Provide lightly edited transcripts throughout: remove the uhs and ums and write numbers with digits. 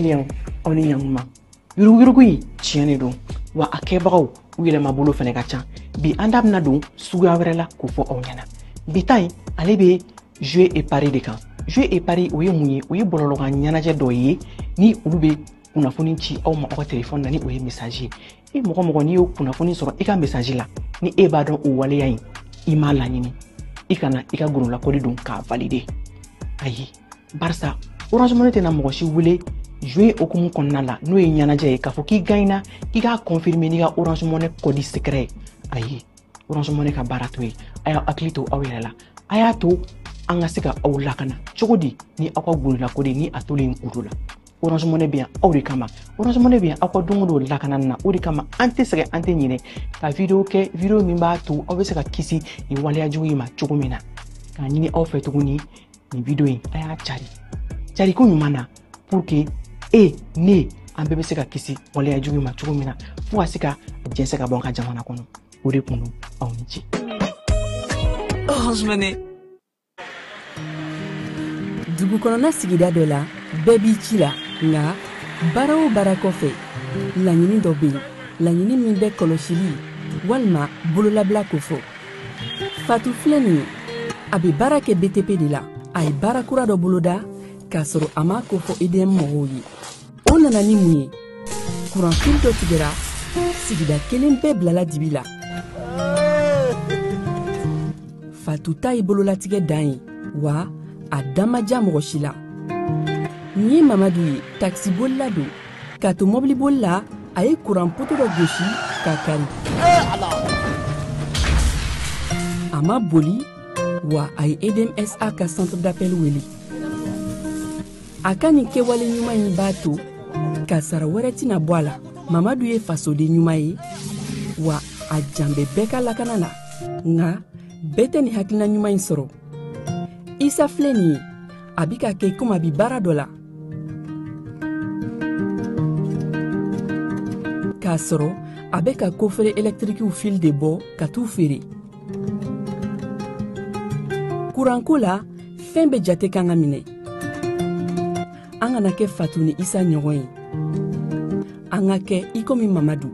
Clients, aw ni ɲankuma. Yuruguyurugu in tiɲɛ de don wa a kɛbagaw u yɛlɛmabolo fana ka ca. Bi an da bɛna don suguya wɛrɛ la k'o fɔ aw ɲɛna. Bi ta in ale bɛ jeu et pari de kan. Jeu et pari o ye mun ye? O ye bɔlɔlɔkan ɲɛnajɛ dɔ ye ni olu bɛ kunnafoni ci aw ma aw ka telefɔni na ni o ye message ye. E mɔgɔ mɔgɔ n'i y'o kunnafoni sɔrɔ i ka message la, ni e b'a dɔn o waleya in i m'a laɲini, i kana i ka gololakɔli don k'a valider. Ayi, barisa Orange Money tɛna mɔgɔ si wele jouer hokumu kɔnɔna la n'o ye ɲɛnajɛ ye k'a fɔ k'i gagnera k'i k'a confirmer n'i ka Orange Money code secret ye. Ayi, Orange Money ka baara t'o ye. A y'aw hakili to aw yɛrɛ la, a y'a to an ka se ka aw lakana cogo di ni aw ka gololakɔli ni a tolen kudo la. Orange Money bɛ yan aw de kama. Orange Money bɛ yan aw ka don o don lakanani na. O de kama an tɛ sɛgɛn, an tɛ ɲinɛ ka video kɛ, video min b'a to aw bɛ se ka kisi nin waleya jugu in ma cogo min na. K'a ɲini aw fɛ tuguni nin video in a y'a cari, cari ko ɲuman na pour que e ne an bɛɛ bɛ se ka kisi waleya jugu in ma cogo min na fo ka se ka jɛnsɛn ka bɔ an ka jamana kɔnɔ. O de kun don, aw ni ce. Orange Money. Dugu kɔnɔna sigida dɔ la, bɛɛ b'i ci la, nka baara o baara kɔfɛ, laɲini dɔ bɛ yen, laɲini min bɛ kɔlɔsili walima bololabila kofɔ. Fatu filɛ nin ye, a bɛ baara kɛ BTP de la. A ye baara kura dɔ boloda k'a sɔrɔ a m'a kofɔ EDM mɔgɔw ye. O nana ni mun ye? Kuranfili dɔ tigɛra, sigida kelen bɛɛ bilala dibi la. Fatu ta ye bololatigɛ dan ye, wa a da ma diya mɔgɔ si la. Nin ye Mamadu ye, takisibolila don. K'a to mɔbiliboli la, a ye kuran poto dɔ gosi k'a kari. A ma boli, wa a ye EDMSA ka centre d'appel wele. A ka nin kɛwale ɲuman in b'a to kasara wɛrɛ tɛna bɔ a la. Mamadu ye fasoden ɲuman ye, wa a jan bɛ bɛɛ ka lakana la. Nka bɛɛ tɛ nin hakilina ɲuman in sɔrɔ. Isa filɛ nin ye, a bɛ ka kɛ komi a bɛ baara dɔ la. K'a sɔrɔ a bɛ ka kofere ɛlɛtirikiw fil de bɔ ka t'u feere. Kuranko la, fɛn bɛɛ jate kan ka minɛ. An kana kɛ Fatu ni Isa ɲɔgɔn ye. An ka kɛ i komi Mamadu.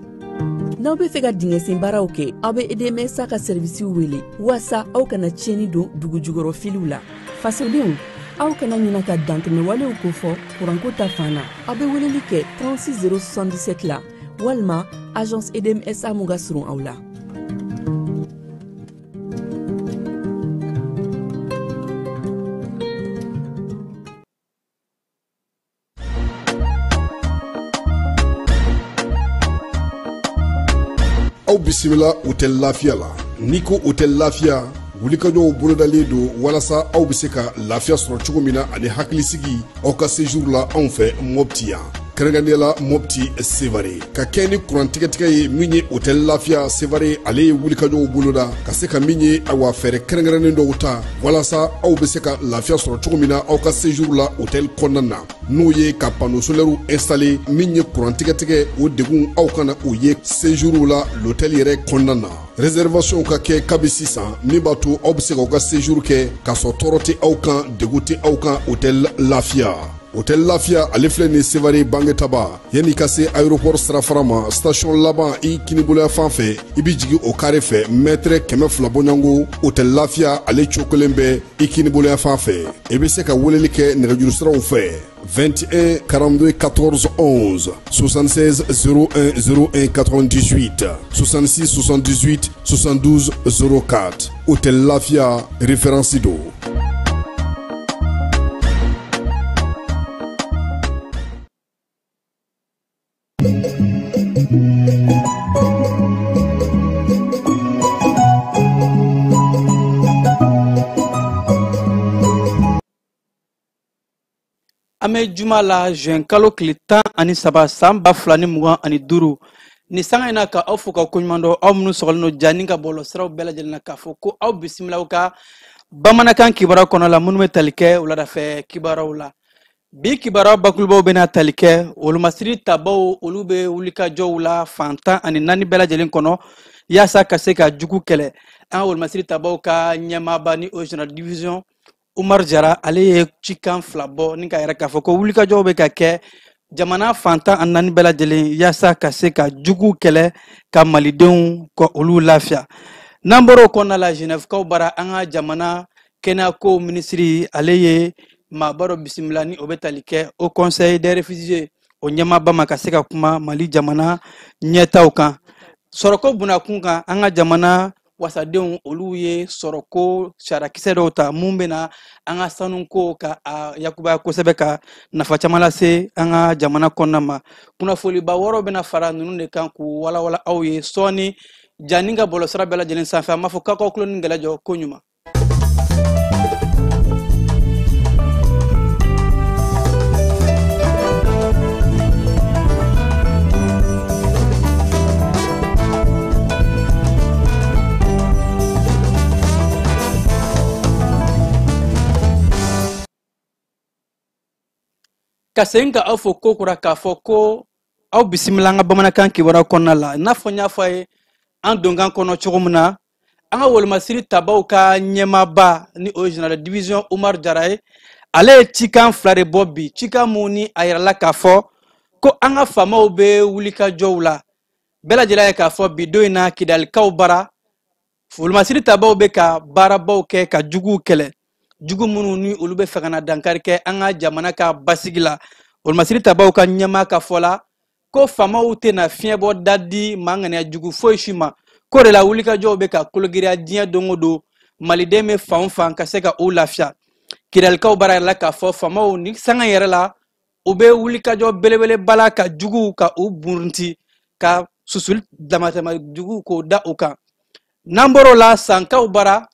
N'aw bɛ fɛ ka dingɛsen baaraw kɛ, aw bɛ EDMSA ka sɛrivisiw wele waasa aw kana tiɲɛni don dugu jukɔrɔ filiw la. Fasodenw, aw kana ɲina ka dantɛmɛwalew kofɔ kuranko ta fan na. Aw bɛ weleli kɛ 36 077 la walima agence EDMSA mun ka surun aw la. Aw bisimila Hôtel Lafiya la. N'i ko Hôtel Lafiya, wulikajɔw bolodalen don walasa aw bɛ se ka lafiya sɔrɔ cogo min na ani hakilisigi aw ka séjour la anw fɛ Mopti yan. Kɛrɛnkɛrɛnnenya la Mopti Sevare. Ka kɛ ni kuran tigɛtigɛ ye min ye Hôtel Lafiya Sevare, ale ye wulikajɔw boloda ka se ka min ye awa fɛɛrɛ kɛrɛnkɛrɛnnen dɔw ta walasa aw bɛ se ka lafiya sɔrɔ cogo min na aw ka séjour la hôtel kɔnɔna na. N'o ye ka panneau solaire installé min ye kuran tigɛtigɛ o degun aw kana o ye séjour la l'hôtel yɛrɛ kɔnɔna na. Réservation ka kɛ kabi sisan min b'a to aw bɛ se k'aw ka séjour kɛ k'a sɔrɔ tɔɔrɔ tɛ aw kan, degun tɛ aw kan Hôtel Lafiya. Hôtel Lafiya ale filɛ nin Sevare Bangetaba, yanni ka se aéroport sirafara ma, station laban i kiniboloya fan fɛ, i bɛ jigin o carré fɛ mètre 200 bɔɲɔgɔnko. Hôtel Lafiya ale cogo kelen bɛ i kiniboloya fan fɛ. I bɛ se ka weleli kɛ nɛgɛjuru siraw fɛ 21 42 14 11 76 01 01 98 66 78 72 04. Hôtel Lafiya référence don. An bɛ juma la juin kalo tile 13 san 2025 ni sanga in na ka aw fo ka koɲuman dɔn, aw minnu sɔgɔlen don ja ni ka bɔlɔlɔsiraw bɛɛ lajɛlen na k'a fɔ ko aw bisimila aw ka bamanankan kibaruyaw kɔnɔ la minnu bɛ tali kɛ wuladafɛ kibaruyaw la. Bi kibaruya bakurubaw bɛna tali kɛ wolomasiri tabaw, olu bɛ wulikajɔw la fan 14 bɛɛ lajɛlen kɔnɔ yaasa ka se ka jugu kɛlɛ. An ka wolomasiri tabaw ka ɲɛmaaba ni o général division Umar Jara, ale ye cikan fila bɔ ni k'a yɛrɛ k'a fɔ ko wulikajɔw bɛ ka kɛ Jamana fan 14 bɛɛ lajɛlen yaasa ka se ka juguw kɛlɛ ka malidenw ka olu lafiya. N'an bɔra o kɔnɔna la, Genèvekaw bara, an ka jamana kɛnɛyako minisiri, ale ye maaba dɔ bisimila ni o bɛ tali kɛ Haut Conseil des réfugiés o ɲɛmaaba ma, ka se ka kuma Mali jamana ɲɛtaw kan. Sɔrɔko bunakun kan, an ka jamana wasadenw, olu ye sɔrɔko sariyakisɛ dɔw ta mun bɛna an ka sanuko ka a yakubaya kosɛbɛ, ka nafa caman lase an ka jamana kɔnɔna ma. Kunnafoniba wɔɔrɔ bɛna fara ninnu de kan k'u walawala aw ye sɔɔni Jani ka bɔlɔsira bɛɛ lajɛlen sanfɛ. An b'a fɔ k'aw tulo ni gɛlɛ jɔ ko ɲuman. Ka segin ka aw fo ko kura k'a fɔ ko aw bisimila an ka bamanankan kibaruya kɔnɔna la. I n'a fɔ n y'a fɔ a ye an donkan kɔnɔ cogo min na, an ka wolomasiri tabaw ka ɲɛmaaba ni o ye général division Umar Jara ye, ale ye cikan fila de bɔ bi. Cikan mun ni a yirala k'a fɔ ko an ka faamaw bɛ wulikajɔw la. Bɛɛ lajɛlen ye k'a fɔ bi don in na, Kidalikaw bara, wolomasiri tabaw bɛ ka baarabaw kɛ ka juguw kɛlɛ, jugu minnu ni olu bɛ fɛ ka na dankari kɛ an ka jamana ka basigi la. Wolomasiri tabaw ka ɲɛmaa ka fɔ la ko faamaw tɛna fiɲɛbɔ da di maa ŋaniya jugu foyi si ma, k'o de la wulikajɔw bɛ ka kologiriya diɲɛ don o don, maliden bɛ fan o fan ka se ka u lafiya. Kidalikaw bara yɛrɛ la k'a fɔ faamaw ni sanga yɛrɛ la, u bɛ wulikajɔ belebeleba la ka juguw ka u burunti, ka susuli damatɛmɛ juguw k'o da u kan. N'an bɔr'o la, Sankaw bara,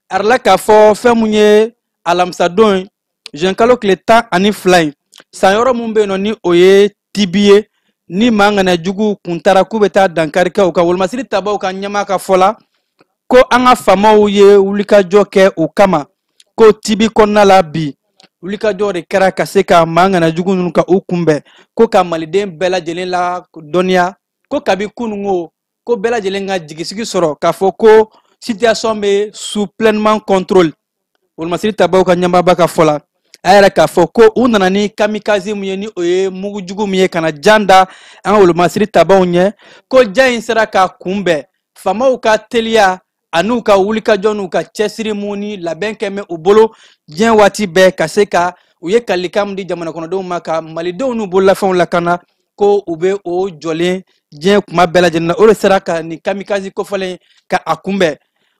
a yɛrɛ k'a fɔ fɛn mun ye alamisadon ye, juin kalo tile 12 ye, san yɔrɔ mun bɛ yen nɔ ni o ye Tibi ye, ni maa ŋaniya juguw kun taara k'u bɛ taa dankari kɛ u ka wolomasiri tabaw ka ɲɛmaa ka fɔ la ko an ka faamaw ye wulikajɔ kɛ o kama, ko Tibi kɔnɔna la bi wulikajɔ de kɛra ka se ka maa ŋaniya jugu ninnu ka u kunbɛn, ko ka maliden bɛɛ lajɛlen la dɔnniya ko kabi kununko ko bɛɛ lajɛlen ka jigisigi sɔrɔ k'a fɔ ko situation bɛ sous pleinement contrôle. Wolomasiri tabaw ka ɲɛmaaba ka fɔ la, a yɛrɛ k'a fɔ ko u nana ni kamikaze mun ye, ni o ye mugujugu min ye ka na jan da an ka wolomasiri tabaw ɲɛ, ko jan in sera k'a kunbɛn. Faamaw ka teliya an'u ka wulikajɔ n'u ka cɛsiri mun ni labɛn kɛ bɛ u bolo diɲɛ waati bɛɛ ka se ka u ye kalikan min di jamana kɔnɔdenw ma ka malidenw n'u bololafɛnw lakana, ko u bɛ o jɔlen diɲɛ kuma bɛɛ lajɛlen na, o de sera ka nin kamikaze kofɔlen ka a kunbɛn.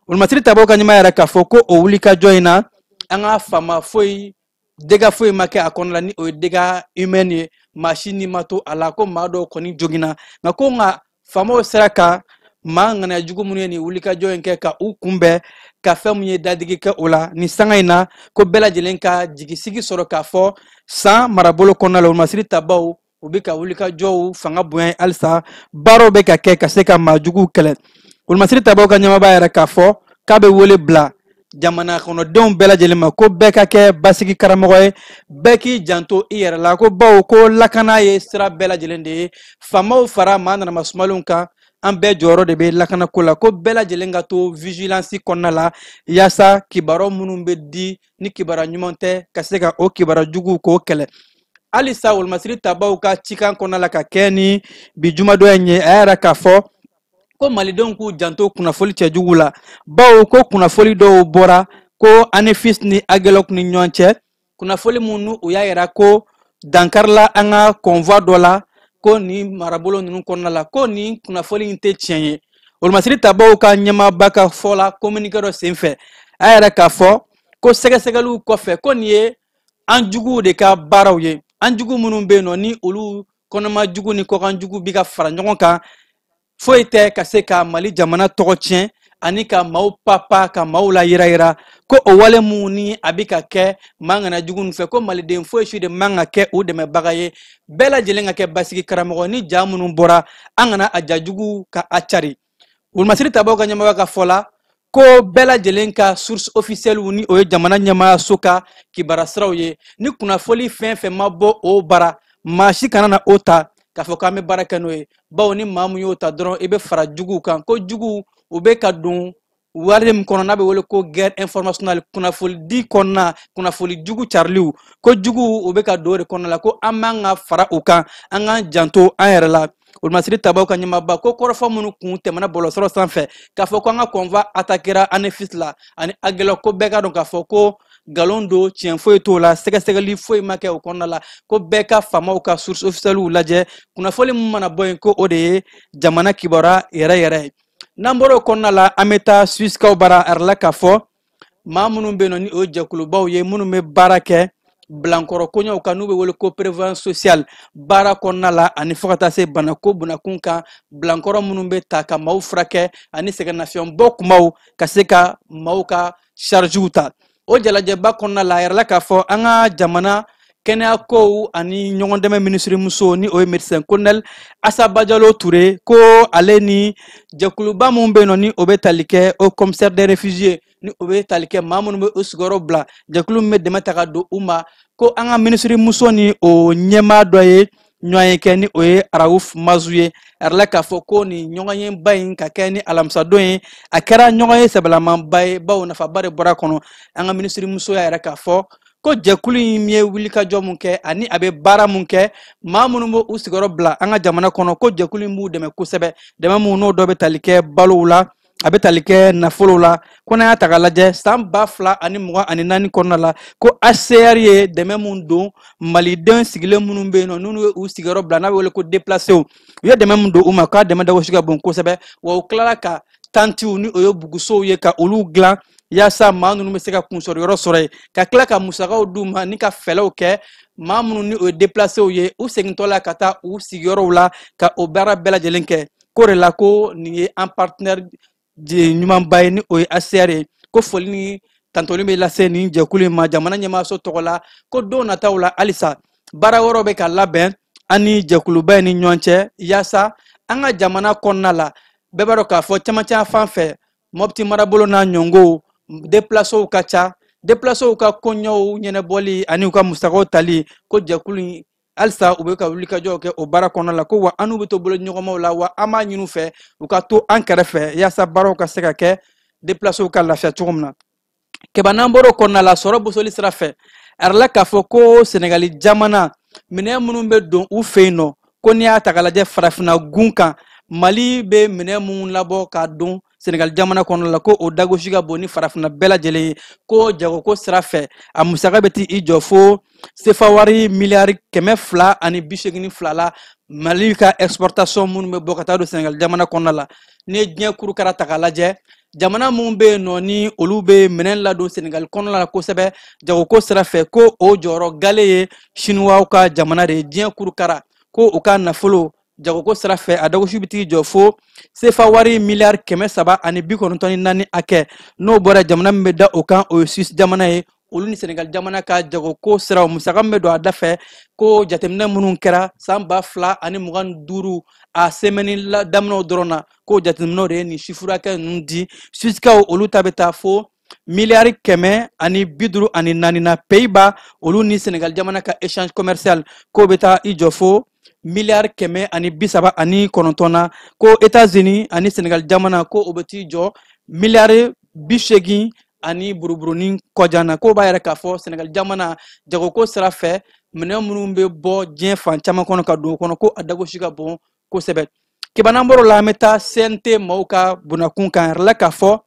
Wolomasiri tabaw ka ɲɛmaa yɛrɛ k'a fɔ ko o wulikajɔ in na, an ka faama foyi dégâts foyi ma kɛ a kɔnɔ la, ni o ye dégâts humains ye, maa si ni ma to a la, ko maa dɔw kɔni joginna, nka ko nka faamaw sera ka maa ŋaniya jugu minnu ye nin wulikajɔ in kɛ ka u kunbɛn, ka fɛn mun ye dadigi kɛ o la nin sanga in na, ko bɛɛ lajɛlen ka jigisigi sɔrɔ k'a fɔ san marabolo kɔnɔna la, wolomasiri tabaw u bɛ ka wulikajɔw fanga bonya halisa, baaraw bɛ ka kɛ ka se ka maa juguw kɛlɛ. Wolomasiri tabaw ka ɲɛmaaba yɛrɛ k'a fɔ k'a bɛ wele bila jamana kɔnɔdenw bɛɛ lajɛlen ma ko bɛɛ ka kɛ basigi karamɔgɔ ye, bɛɛ k'i janto i yɛrɛ la, ko bawo ko lakana ye sira bɛɛ lajɛlen de ye, faamaw fara maa nanama sumalenw kan, an bɛɛ jɔyɔrɔ de bɛ lakanako la, ko bɛɛ lajɛlen ka to vigilance kɔnɔna la yaasa kibaruya minnu bɛ di ni kibaruya ɲuman tɛ ka se ka o kibaruya juguw k'o kɛlɛ. Halisa wolomasiri tabaw ka cikan kɔnɔna la ka kɛ ni bi jumadon in ye, a yɛrɛ k'a fɔ ko malidenw k'u janto kunnafoli cɛjugu la, bawo ko kunnafoli dɔw bɔra ko Anefis ni Agelok ni ɲɔgɔn cɛ, kunnafoli minnu u y'a yira ko dankarila an ka convoi dɔ la ko nin marabolo ninnu kɔnɔna la, ko nin kunnafoli in tɛ tiɲɛ ye. Wolomasiri tabaw ka ɲɛmaaba ka fɔ la communiqué dɔ senfɛ, a yɛrɛ k'a fɔ ko sɛgɛsɛgɛliw kɔfɛ ko nin ye an juguw de ka baaraw ye, an jugu minnu bɛ yen nɔ ni olu kɔnɔma jugu ni kɔkan jugu bi ka fara ɲɔgɔn kan, foyi tɛ ka se ka Mali jamana tɔgɔ tiɲɛ ani ka maaw papa ka maaw la yira yira, ko o wale mun ni a bɛ ka kɛ maa ŋana jugu ninnu fɛ, ko maliden foyi si de man ka kɛ u dɛmɛbaga ye, bɛɛ lajɛlen ka kɛ basigi karamɔgɔ ni ja minnu bɔra an kana a ja jugu ka a cari. Wolomasiri tabaw ka ɲɛmɔgɔ ka fɔ la ko bɛɛ lajɛlen ka source officielle ni o ye jamana ɲɛmaayaso ka kibaruya siraw ye, ni kunnafoli fɛn fɛn ma bɔ o bara, maa si kana na o ta k'a fɔ k'an bɛ baara kɛ n'o ye, bawo ni maa mun y'o ta dɔrɔn i bɛ fara juguw kan, ko juguw u bɛ ka don Wari min kɔnɔ n'a bɛ wele ko guerre informationnelle, kunnafoni di kɔnɔna, kunnafoni jugu cariliw ko jugu o bɛ ka don o de kɔnɔna la, ko an man ka fara u kan, an k'an janto an yɛrɛ la. Olumasiri tabaw ka ɲɛmaaba ko kɔrɔfɔ minnu kun tɛmɛna bɔlɔlɔsɔrɔ sanfɛ k'a fɔ ko an ka convoi attaquera Anefis la ani Aguelhok, ko bɛɛ ka dɔn k'a fɔ ko nkalon don, tiɲɛ foyi t'o la, sɛgɛsɛgɛli foyi ma kɛ o kɔnɔna la, ko bɛɛ ka faamaw ka source officielle lajɛ, kunnafoni min mana bɔ yen ko o de ye jamana kibaruya yɛrɛ yɛrɛ ye. N'an bɔra o kɔnɔna la, an bɛ taa Suisikaw bara a la k'a fɔ maa minnu bɛ yen nɔ ni o ye jɛkulubaw ye minnu bɛ baara kɛ bilankɔrɔ koɲɛw kan n'u bɛ wele ko prévoyance sociale baara kɔnɔna la, ani fo ka taa se banako bunakun kan, bilankɔrɔ minnu bɛ ta ka maaw furakɛ ani sɛgɛnnafiɲɛbɔ kumaw ka se ka maaw ka chargew ta. O jalajɛba kɔnɔna la, a yɛrɛ la k'a fɔ an ka jamana kɛnɛya kow ani ɲɔgɔndɛmɛ minisirimuso ni o ye médecin colonel Asa Bajalo Ture, ko ale ni jɛkuluba mun bɛ yen nɔ ni o bɛ tali kɛ au commissaire des réfugiés, ni o bɛ tali kɛ maa minnu bɛ u sigiyɔrɔ bila, jɛkulu min bɛ dɛmɛ ta ka don u ma, ko an ka minisirimuso ni o ɲɛmaa dɔ ye ɲɔgɔn ye kɛ ni o ye Raouf Mazu ye. A yɛrɛ la k'a fɔ ko nin ɲɔgɔnyeba in ka kɛ ni alamisadon ye, a kɛra ɲɔgɔn ye sɛbɛlamanba ye, bawo nafaba de bɔra a kɔnɔ. An ka minisirimuso y'a yɛrɛ k'a fɔ ko jɛkulu in ye wulikajɔ mun kɛ ani a bɛ baara mun kɛ, maa minnu bɛ u sigiyɔrɔ bila an ka jamana kɔnɔ, ko jɛkulu in b'u dɛmɛ kosɛbɛ, dɛmɛ mun n'o dɔ bɛ tali kɛ balow la, a bɛ tali kɛ nafolow la. Ko n'an y'a ta k'a lajɛ san 2024 kɔnɔna la, ko HCR ye dɛmɛ mun don maliden sigilen minnu bɛ yen nɔ n'u ye u sigiyɔrɔ bila n'a bɛ wele ko déplacéw, u ye dɛmɛ mun don u ma, k'a dɛmɛ dagosi ka bon kosɛbɛ, wa u tilala ka tantiw ni o ye bugusow ye ka olu dilan yaasa maa ninnu bɛ se ka kunsɔrɔ yɔrɔ sɔrɔ yen, ka tila ka musakaw d'u ma ni ka fɛlɛw kɛ maa minnu ni o ye déplacéw ye u segintɔ la ka taa u sigiyɔrɔw la ka o baara bɛɛ lajɛlen kɛ. K'o de la ko nin ye an partenaire ɲumanba ye ni o ye HCR ye, ko foli ni tantoli bɛ lase nin jɛkulu in ma jamana ɲɛmaaso tɔgɔ la, ko don nataw la halisa baara wɛrɛw bɛ ka labɛn an ni jɛkuluba in ni ɲɔgɔn cɛ yaasa an ka jamana kɔnɔna la. Bɛɛ b'a dɔn k'a fɔ cɛmancɛ fan fɛ Mopti marabolo n'a ɲɔngow déplacéw ka ca, déplacéw ka koɲɛw ɲɛnabɔli ani u ka musakaw tali, ko jɛkulu in halisa u bɛ ka wulikajɔw kɛ o baara kɔnɔna la, ko wa an n'u bɛ to bolo ɲɔgɔnmaw la, wa an b'a ɲini u fɛ u ka to an kɛrɛfɛ yaasa baaraw ka se ka kɛ déplacéw ka lafiya cogo min na. Kɛba n'an bɔra o kɔnɔna la, sɔrɔ bosoli sira fɛ, a yɛrɛ la k'a fɔ ko Senegali jamana minɛn minnu bɛ don u fɛ yen nɔ, ko n'i y'a ta k'a lajɛ farafinna gun kan, Mali bɛ minɛn minnu labɔ k'a don Senegali jamana kɔnɔ la, ko o dagosi ka bon ni farafinna bɛɛ lajɛlen ye, ko jagoko sira fɛ a musaka bɛ t'i jɔ fo sefa wari miliyari 282 la Mali ka exportation minnu bɛ bɔ ka taa don Senegali jamana kɔnɔna la. N'i ye diɲɛ kurukara ta k'a lajɛ, jamana minnu bɛ yen nɔ ni olu bɛ minɛn ladon Senegali kɔnɔna la kosɛbɛ jagoko sira fɛ, ko o jɔyɔrɔ gale ye Chinois ka jamana de ye. Diɲɛ kurukara ko u ka nafolo jagoko sira fɛ a dagosi bɛ t'i jɔ fo sefa wari miliyari 394 hakɛ. N'o bɔra, jamana min bɛ da o kan o ye Suisse jamana ye. Olu ni Senegal jamana ka jagoko siraw musaka min bɛ don a da fɛ, ko jateminɛ minnu kɛra san 2025 a semaine la daminɛw dɔrɔn na, ko jateminɛw de ye nin chiffre hakɛ ninnu di. Suissekaw olu ta bɛ taa fo miliyari 154 na. Pays-Bas olu ni Senegal jamana ka échange commercial k'o bɛ taa i jɔ fo miliyari 139 na. Ko États-Unis ani Senegal jamana ko o bɛ t'i jɔ miliyari 80 ani buruburunin kɔjan na. K'o b'a yɛrɛ k'a fɔ Senegal jamana jagoko sira fɛ minɛn minnu bɛ bɔ diɲɛ fan caman kɔnɔ ka don o kɔnɔ, ko a dagosi ka bon kosɛbɛ. Keba n'an bɔr'o la, an bɛ taa CNT maaw ka bunakun kan yɛrɛ la k'a fɔ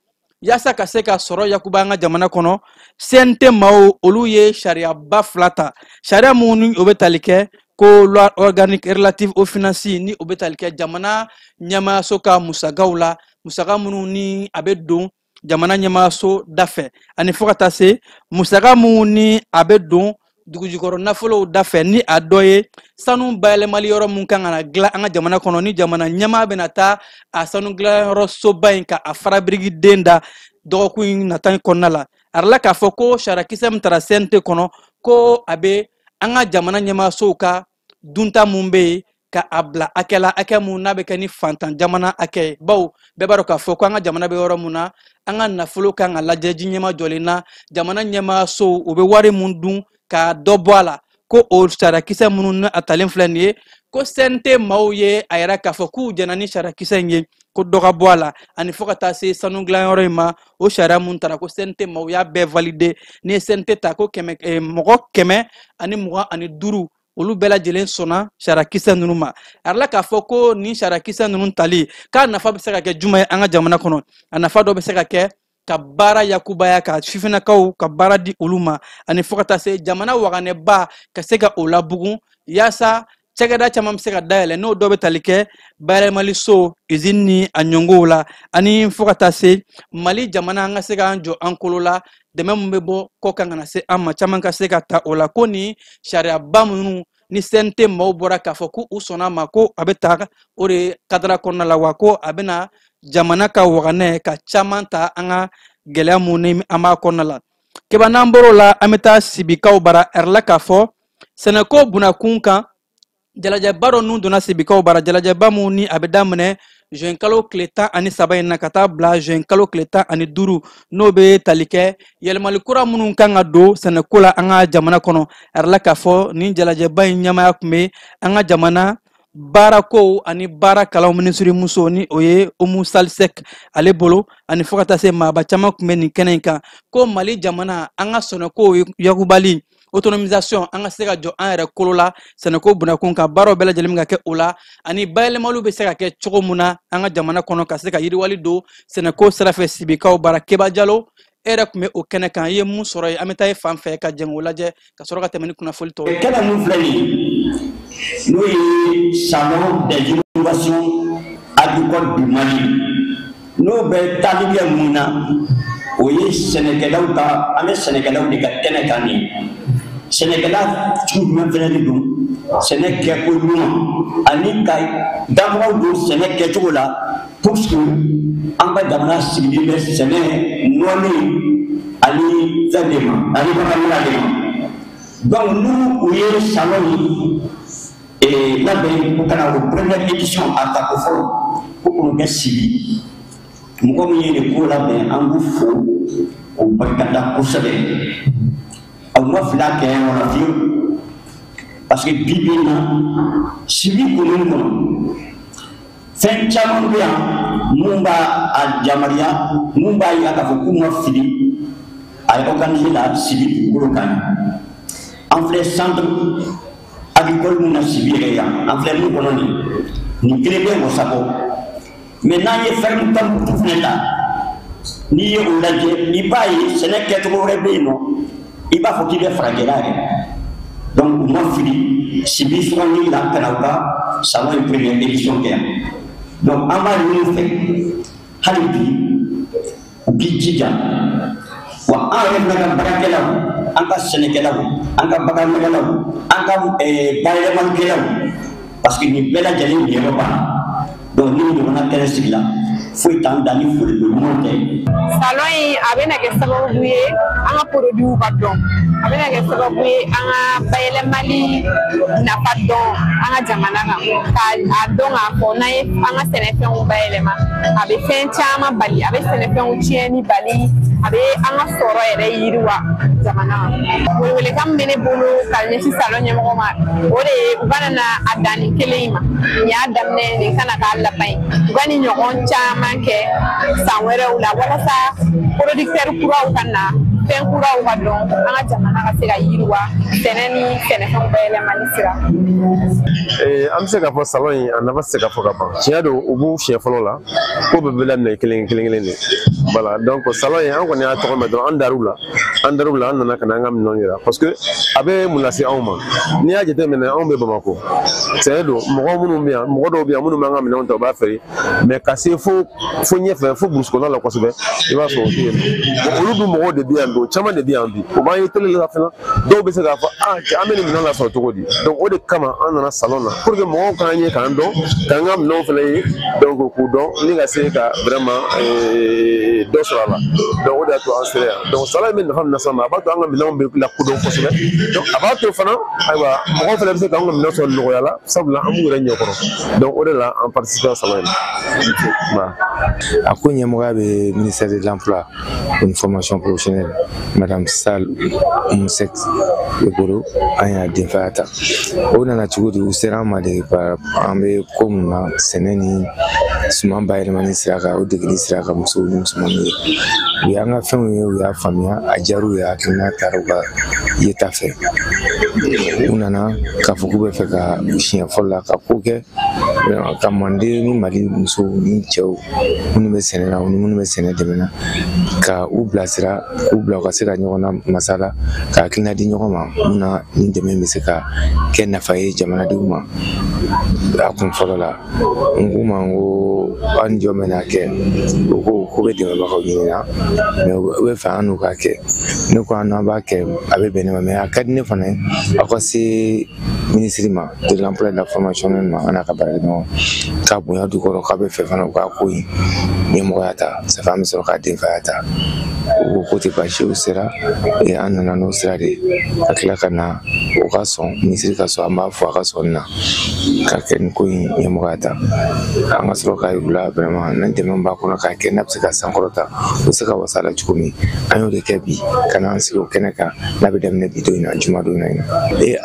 yaasa ka se ka sɔrɔ yakuba an ka jamana kɔnɔ, CNT maaw olu ye sariyaba fila ta, sariya minnu o bɛ tali kɛ ko loi organique relative aux finances, ni o bɛ tali kɛ jamana ɲɛmaayaso ka musakaw la, musaka minnu ni a bɛ don jamana ɲɛmaayaso da fɛ, ani fo ka taa se musaka minnu ni a bɛ don dugujukɔrɔ nafolow da fɛ, ni a dɔ ye sanu bayɛlɛmali yɔrɔ mun kan ka na dilan an ka jamana kɔnɔ, ni jamana ɲɛmaa bɛna taa a sanu dilanyɔrɔ soba in ka a farabiriki den da dɔgɔkun in nata in kɔnɔna la. A yɛrɛ k'a fɔ ko sariyakisɛ min taara CNT kɔnɔ, ko a bɛ an ka jamana ɲɛmaasow ka dunta mun bɛ yen ka a bila hakɛ la, hakɛ mun n'a bɛ kɛ ni fantan jamana hakɛ ye, bawo bɛɛ b'a dɔn k'a fɔ ko an ka jamana bɛ yɔrɔ mun na, an ka nafolo kan ka lajɛ ji ɲɛma jɔlen na, jamana ɲɛmaasow u bɛ wari mun dun ka dɔ bɔ a la, ko o sariyakisɛ minnu ni a talen filɛ nin ye, ko CNT maaw ye a yɛrɛ k'a fɔ k'u jɛnna ni sariyakisɛ in ye. Ko dɔ ka bɔ a la, ani fo ka taa se sanu dilanyɔrɔ in ma, o sariya mun tara ko CNT maaw y'a bɛɛ valider. N'i ye CNT ta, ko kɛmɛ mɔgɔ 125, olu bɛɛ lajɛlen sɔnna sariyakisɛ ninnu ma. A yɛrɛ k'a fɔ ko nin sariyakisɛ ninnu tali, k'a nafa bɛ se ka kɛ jumɛn ye an ka jamana kɔnɔ? A nafa dɔ bɛ se ka kɛ ka baara yakubaya, ka sifinnakaw ka baara di olu ma, ani fo ka taa se jamana waganɛba ka se ka o labugun, yaasa cakɛda caman bɛ se ka dayɛlɛ, n'o dɔ bɛ tali kɛ bayɛlɛmali so, usine ni a ɲɔngow la, ani fo ka taa se Mali jamana an ka se k'an jɔ an kolo la, dɛmɛ min bɛ bɔ kɔ kan ka na se an ma, caman ka se ka ta o la. Ko ni sariyaba minnu ni CNT maaw bɔra k'a fɔ ko u sɔnna a ma, ko a bɛ ta o de kadara kɔnɔna la, wa ko a bɛna jamana ka waganɛ ka caman ta an ka gɛlɛya mun ni an b'a kɔnɔna la. Keba, n'an bɔr'o la, an bɛ taa Sibikaw bara. Ɛrɛ k'a fɔ sɛnɛko bunakun kan, jalajɛba dɔ nun donna Sibikaw bara, jalajɛba mun ni a bɛ daminɛ juin kalo tile 13 in na ka taa bila juin kalo tile 15, n'o bɛ tali kɛ yɛlɛmali kura minnu kan ka don sɛnɛko la an ka jamana kɔnɔ. A yɛrɛ k'a fɔ nin jalajɛba in ɲɛmaya tun bɛ an ka jamana baarakow ani baara kalanw minisiri muso, ni o ye Oumou Sall Seck ale bolo, ani fo ka taa se maaba caman tun bɛ nin kɛnɛ in kan. Ko Mali jamana, an ka sɛnɛko yakubali, autonomisation, an ka se ka jɔ an yɛrɛ kolo la sɛnɛko bunakun kan, baaraw bɛɛ lajɛlen bɛ ka kɛ o la, ani bayɛlɛmaliw bɛ se ka kɛ cogo mun na an ka jamana kɔnɔ, ka se ka yiriwali don sɛnɛko sira fɛ Sibikaw bara. Keba Jalo, e yɛrɛ tun bɛ o kɛnɛ kan, i ye mun sɔrɔ yen? An bɛ taa e fan fɛ ka jɛn k'o lajɛ, ka sɔrɔ ka tɛmɛ ni kunnafoli tɔw ye. Kɛnɛ mun filɛ nin ye, n'o ye Salon des innovations agricoles du Mali, n'o bɛ tali kɛ mun na, o ye sɛnɛkɛlaw ka, an bɛ sɛnɛkɛlaw de ka kɛnɛ kan nin ye. Sɛnɛkɛla sugu jumɛn fɛnɛ de don, sɛnɛ kɛko ɲuman ani ka danfaraw don sɛnɛ kɛcogo la, pour que an ka jamana sigilen bɛ sɛnɛ nɔɔni ani fɛn de ma, ani baganmara de ma. Donc n'u u ye salon in labɛn ko ka na o première édition, a tako fɔlɔ, ko k'o kɛ Sibi, mɔgɔ min ye nin ko labɛn, an b'u fo k'u barikada kosɛbɛ. Aw ma fili a kɛyɔrɔ la fiyewu, parce que bi bi in na, Sibi commune kɔnɔ, fɛn caman bɛ yan mun b'a a yamaruya, mun b'a yira k'a fɔ k'u ma fili a ye organiser la Sibi dugukolo kan. An filɛ centre agricole mun na Sibi yɛrɛ yan, an filɛ mun kɔnɔ nin, nin kelen bɛ wasa bɔ. Mais n'an ye ferme Tombouctou fɛnɛ ta, n'i ye o lajɛ, i b'a ye sɛnɛ kɛcogo wɛrɛ bɛ yen nɔ, i b'a fɔ k'i bɛ farajɛla yɛrɛ. Donc u ma fili Sibi sugandi la ka na u ka salon in première édition kɛ yan. Donc an b'a ɲini u fɛ hali bi, u k'i jija, wa an yɛrɛ fana ka baarakɛlaw, an ka sɛnɛkɛlaw, an ka baganmaraw, an ka bayɛlɛmalikɛlaw, parce que nin bɛɛ lajɛlen niyɔrɔ b'a la. Donc ni ɲɔgɔnna kɛnɛ sigila, foyi t'an da ni foliko ɲuman tɛ. Salon in a bɛna kɛ sababu ye an ka produits ka dɔn, a bɛna kɛ sababu ye an ka bayɛlɛmali nafa dɔn an ka jamana kan, k'a dɔn k'a fɔ n'an ye an ka sɛnɛfɛnw bayɛlɛma, a bɛ fɛn caman bali, a bɛ sɛnɛfɛnw tiɲɛni bali, a bɛ an ka sɔrɔ yɛrɛ yiriwa jamana kan. Welewelekan min bɛ ne bolo ka ɲɛsin salon ɲɛmɔgɔ ma, o de ye u kana na a dan nin kelen in ma. Nin y'a daminɛ, nin kana k'a laban ye. U ka nin ɲɔgɔn caman kɛ san wɛrɛw la, walasa producteur kuraw ka na, fɛn kuraw ka dɔn, an ka jamana ka se ka yiriwa sɛnɛ ni sɛnɛfɛnw bayɛlɛmali sira. An bɛ se k'a fɔ salon in a nafa tɛ se ka fɔ ka ban. Tiɲɛ don, u b'u siɲɛ fɔlɔ la, ko bɛɛ bɛ daminɛ kelen kelen kelen de. Voilà, donc salon in, an kɔni y'a tɔgɔ mɛn dɔrɔn, an dar'u la, an dar'u la, an nana ka na an ka minɛnw yira, parce que a bɛ mun lase anw ma? N'i y'a jateminɛ, anw bɛ Bamakɔ, tiɲɛ don, mɔgɔ minnu bɛ yan, mɔgɔ dɔw bɛ yan minnu b'an ka minɛnw ta, u b'a feere, mais ka se fo ɲɛfɛ, fo burusi kɔnɔna la kosɛbɛ, i b'a sɔrɔ o tɛ yen nɔ. Olu dun mɔgɔw de bɛ yan don, caman de bɛ yan bi, o b'an ye télé la fana, dɔw bɛ se k'a fɔ ah cɛ, an bɛ nin minɛn lasɔrɔ cogo di? Donc o de kama an nana salon na, pour que mɔgɔw k'an ye, k'an dɔn, k'an ka minɛnw fana ye, donc k'u dɔn ni ka se ka vraiment dɔ sɔrɔ a la. Donc o de y'a to an sera yan. Donc salon in bɛ nafa min lase an ma, a b'a to an ka minɛnw bɛ lakodɔn kosɛbɛ. Donc a b'a to fana, ayiwa, mɔgɔw fana bɛ se k'an ka minɛn sɔrɔ nɔgɔya la, sabula an b'u yɛrɛ ɲɛkɔrɔ. Donc o de la an participer salon in na. A ko ɲɛmɔgɔya bɛ ministère de l'Emploi et une formation professionnelle, madame Sall Oumou Seck de bolo. An y'a denfaya ta, o nana cogo di? U sera an ma de, an bɛ ko mun na, sɛnɛ ni Suman bayɛlɛmani sira kan, o degeli sira kan musow ni musomanninw ye. U y'an ka fɛnw ye, u y'a faamuya, a diyar'u ye, hakilina taara u ka yeta fɛ. U nana k'a fɔ k'u bɛ fɛ ka siɲɛ fɔlɔ la ka ko kɛ ka Manden ni Mali musow ni cɛw minnu bɛ sɛnɛ na, ni minnu bɛ sɛnɛ dɛmɛ na, ka u bilasira, k'u bila u ka se ka ɲɔgɔn na masala, ka hakilina di ɲɔgɔn ma mun na nin dɛmɛ bɛ se ka kɛ nafa ye jamanadenw ma. A kun fɔlɔ la, n k'u ma n ko an jɔ bɛ n'a kɛ, u ko k'u bɛ dɛmɛbagaw ɲini na, mɛ u bɛ fɛ an n'u k'a kɛ. Ne ko an n'an b'a kɛ, a bɛ bɛn ne ma, mɛ a ka di ne fana ye aw ka se minisiri ma de l'emploi et de la formation ma, an n'a ka baarakɛɲɔgɔn k'a bonya du kɔrɔ, k'a bɛ fɛ fana u k'a ko in ɲɛmɔgɔya ta, ça fait an bɛ sɔrɔ k'a denfaya ta. U ko k'o tɛ baasi ye, o sera an nana n'o sira de ye ka tila ka na o ka sɔn, minisiri ka sɔn, an b'a fɔ a ka sɔn nin na ka kɛ nin ko in ɲɛmɔgɔya ta. An ka sɔrɔ k'a yir'u la vraiment ni dɛmɛ b'a kɔnɔ k'a kɛ n'a bɛ se ka sankɔrɔta, u bɛ se ka wasa la cogo min. An y'o de kɛ bi ka n'an sigi o kɛnɛ kan n'a bɛ daminɛ bi don in na, juma don in na.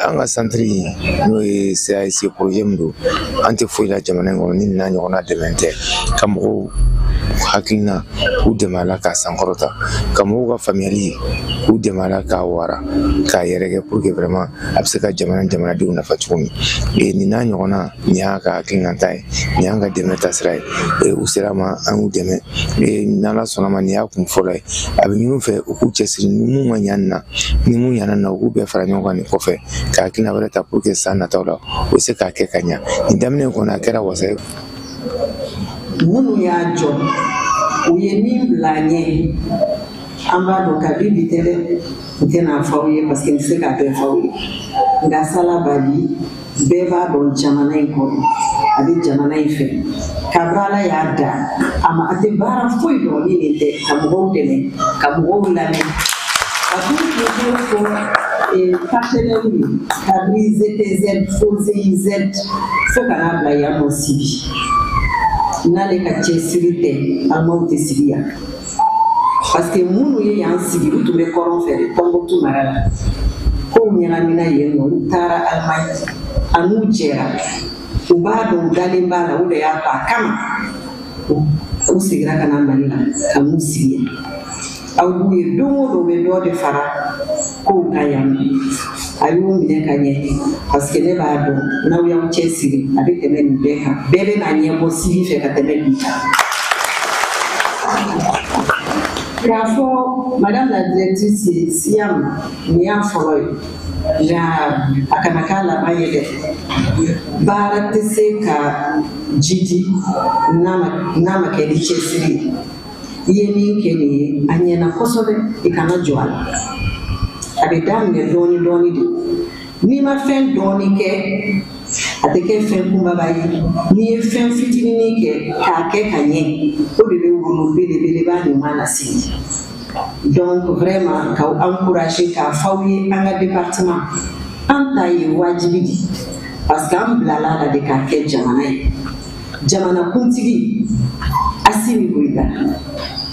An ka santiri n'o ye CAC projet min don, an tɛ foyi la jamana in kɔnɔ ni nin n'a ɲɔgɔnna dɛmɛ tɛ, ka mɔgɔw hakilina k'u dɛmɛ a la k'a sankɔrɔta, ka mɔgɔw ka faamuyali k'u dɛmɛ a la k'a wara k'a yɛrɛkɛ pour que vraiment a bɛ se ka jamana jamanadenw nafa cogo min. Nin n'a ɲɔgɔnna, nin y'an ka hakilinata ye, nin y'an ka dɛmɛ taasira ye. U sera ma, an y'u dɛmɛ. N'Ala sɔnna ma, nin y'a kun fɔlɔ ye. A bɛ ɲini u fɛ u k'u cɛsiri, ni mun ma ɲa nin na, ni mun ɲana nin na, u k'u bɛɛ fara ɲɔgɔn kan nin kɔfɛ ka hakilina wɛrɛ ta pour que san nataw la u bɛ se k'a kɛ ka ɲa. Nin daminɛ kɔni a kɛra wasa ye. Minnu y'a jɔ, u ye min bila an ɲɛ, an b'a dɔn kabi bi tɛ dɛ, n tɛna fɔ aw ye parce que n tɛ se k'a bɛɛ fɔ aw ye. Nka Sala Babi, bɛɛ b'a dɔn jamana in kɔnɔ, a bɛ jamana in fɛ. Kabini Ala y'a da, a ma a tɛ baara foyi dɔn ni nin tɛ, ka mɔgɔw dɛmɛ, ka mɔgɔw lamɛn. Ka t'u kunkolo fɔ partenaire ye, kabini ZTZ fo ZIZ fo ka n'a bila yan nɔ Sibi. N'ale ka cɛsiri tɛ, alimaw tɛ sigi yan. Parce que minnu ye yan sigi, u tun bɛ kɔrɔn fɛ de, Tɔnbukutu mara la. Kow ɲagamina yen nɔ, u taara Alimaɲi, a n'u jɛra. U b'a dɔn, u dalen b'a la, o de y'a to a kama. U seginna ka na Mali la, ka n'u sigi yan. Aw b'u ye don o don, u bɛ dɔ de fara kow kan yan nɔ. A y'u minɛ ka ɲɛ, parce que ne b'a dɔn n'aw y'aw cɛsiri, a bɛ tɛmɛ nin bɛɛ kan. Bɛɛ bɛ n'a ɲɛbɔ Sibi fɛ ka tɛmɛ bi kan. K'a fɔ madame la directrice ye, Siam, nin y'a fɔlɔ ye, nka a kana k'a laban ye dɛ. Baara tɛ se ka jidi n'a ma kɛ ni cɛsiri ye. I ye min kɛ nin ye, a ɲɛna kosɛbɛ, i kana jɔ a la. A bɛ daminɛ dɔɔni dɔɔni de. N'i ma fɛn dɔɔni kɛ, a tɛ kɛ fɛn kunbaba ye. N'i ye fɛn fitinin kɛ k'a kɛ ka ɲɛ, o de bɛ wolo belebeleba ɲuman lase. Donc vraiment k'aw encourager, k'a fɔ aw ye an ka département, an ta ye wajibi de, parce que an bilala la de k'a kɛ jamana ye. Jamanakuntigi Assimi Goïta,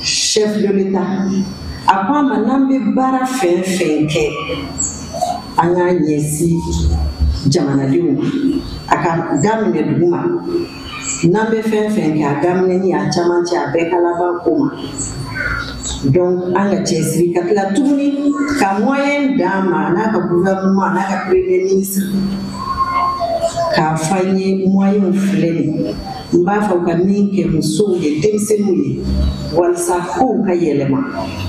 chef de l'État, a ko an ma n'an bɛ baara fɛn fɛn kɛ, an k'a ɲɛsin jamanadenw ma, a ka daminɛ dugu ma. N'an bɛ fɛn fɛn kɛ, a daminɛ ni a camancɛ, a bɛɛ ka laban ko ma. Donc an ka cɛsiri ka tila tuguni ka moyen d'an ma, n'a ka gouvernement, n'a ka premier ministre, k'a fɔ an ye moyen filɛ nin ye. N b'a fɔ ka min kɛ musow ye, denmisɛnninw ye, walasa kow ka yɛlɛma,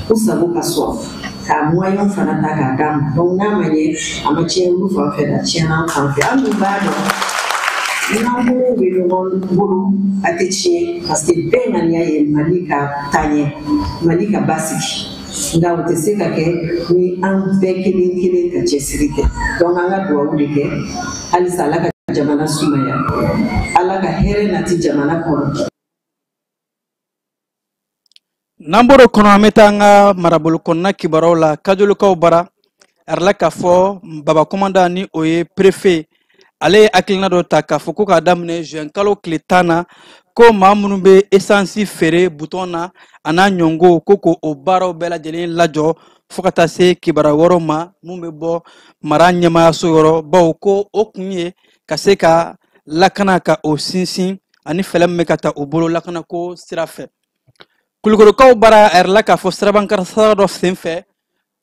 u sago ka sɔrɔ, k'a moyen fana ta k'a d'a ma. Donc n'a ma ɲɛ, a ma tiɲɛ olu fan fɛ, a tiɲɛna an fan fɛ. An dun b'a dɔn n'an bolo bɛ ɲɔgɔn bolo, a tɛ tiɲɛ, parce que bɛɛ ŋaniya ye Mali ka taa ɲɛ, Mali ka basigi. Nka o tɛ se ka kɛ ni an bɛɛ kelen kelen ka cɛsiri kɛ. Donc an ka dugawu de kɛ halisa, Ala ka jamana sumaya, Ala ka hɛrɛ nati jamana kɔnɔ. N'an bɔr'o kɔnɔ, an bɛ taa an ka marabolo kɔnɔna kibaruyaw la. Kajolokaw bara a yirala k'a fɔ Baba Komanda, ni o ye préfet, ale ye hakilina dɔ ta k'a fɔ ko k'a daminɛ juin kalo tile 10 na, ko maa minnu bɛ esansi feere butɔn na a n'a ɲɔngo, ko k'o baaraw bɛɛ lajɛlen lajɔ fo ka taa se kibaruya wɛrɛw ma mun bɛ bɔ mara ɲɛmaayaso yɔrɔ, bawo ko o kun ye ka se ka lakana ka o sinsin. Ani fɛlɛ min bɛ ka ta u bolo lakanako sira fɛ. Kulukorokaw bara a yɛrɛ la k'a fɔ sirabankasara dɔ senfɛ,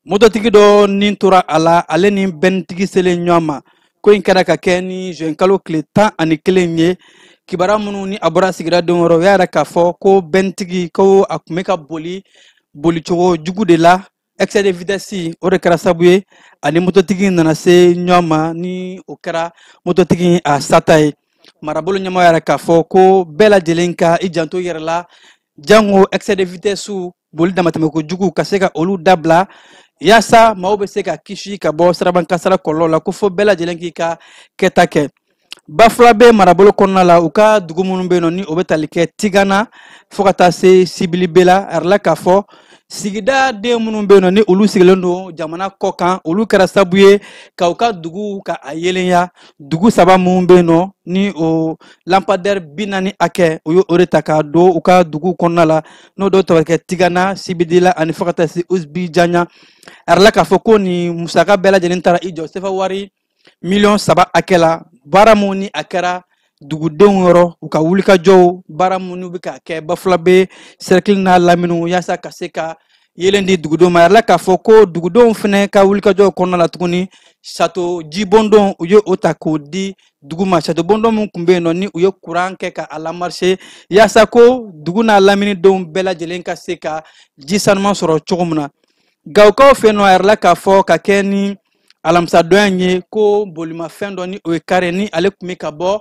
mototigi dɔ nin tora a la, ale ni bɛntigi selen ɲɔgɔn ma. Ko in kɛra ka kɛ ni juin kalo tile 11 ye. Kibaruya minnu ni a bɔra sigidadenw yɔrɔ, u y'a yira k'a fɔ ko bɛntigi ko a tun bɛ ka boli bolicogo jugu de la, excès de vitesse, o de kɛra sababu ye ani mototigi nana se ɲɔgɔn ma, ni o kɛra mototigi a sata ye. Marabolo ɲɛmɔgɔ yɛrɛ k'a fɔ ko bɛɛ lajɛlen ka i janto i yɛrɛ la, jango excès de vitesse, boli damatɛmɛ kojugu, ka se ka olu dabila yaasa maaw bɛ se ka kisi ka bɔ sirabankasara kɔlɔlɔ la, ko fo bɛɛ lajɛlen k'i ka kɛta kɛ. Bafulabe marabolo kɔnɔna la, u ka dugu minnu bɛ yen nɔ ni o bɛ tali kɛ Tigana fo ka taa se Sibilibe la, a yirala k'a fɔ sigida den minnu bɛ yen nɔ ni olu sigilen don jamana kɔ kan, olu kɛra sababu ye ka u ka dugu ka a yelenya. Dugu 3 minnu bɛ yen nɔ ni o lampadaire 40 hakɛ, u ye o de ta k'a don u ka dugu kɔnɔna la, n'o dɔw tɔgɔ kɛ Tigana, Sibidila ani fo ka taa se Usubijanya. A yirala k'a fɔ ko nin musaka bɛɛ lajɛlen taara i jɔ sefa wari miliyɔn 3 hakɛ la. Baara mun ni a kɛra dugudenw yɔrɔ, u ka wulikajɔw, baara minnu bɛ ka kɛ Bafulabe cercle n'a laminiw yaasa ka se ka yelen di dugudenw ma. A yirala k'a fɔ ko dugudenw fɛnɛ ka wulikajɔw kɔnɔna la tuguni, sato jibondon u ye o ta k'o di dugu ma. Sato bondon min tun bɛ yen nɔ ni u ye kuran kɛ ka a lamarcher yaasa ko dugu n'a laminidenw bɛɛ lajɛlen ka se ka ji sanuman sɔrɔ cogo min na. Gawukaw fɛ yen nɔ, a yirala k'a fɔ ka kɛ ni alamisadonya in ye ko bolimafɛn dɔ ni o ye kare ni ale tun bɛ ka bɔ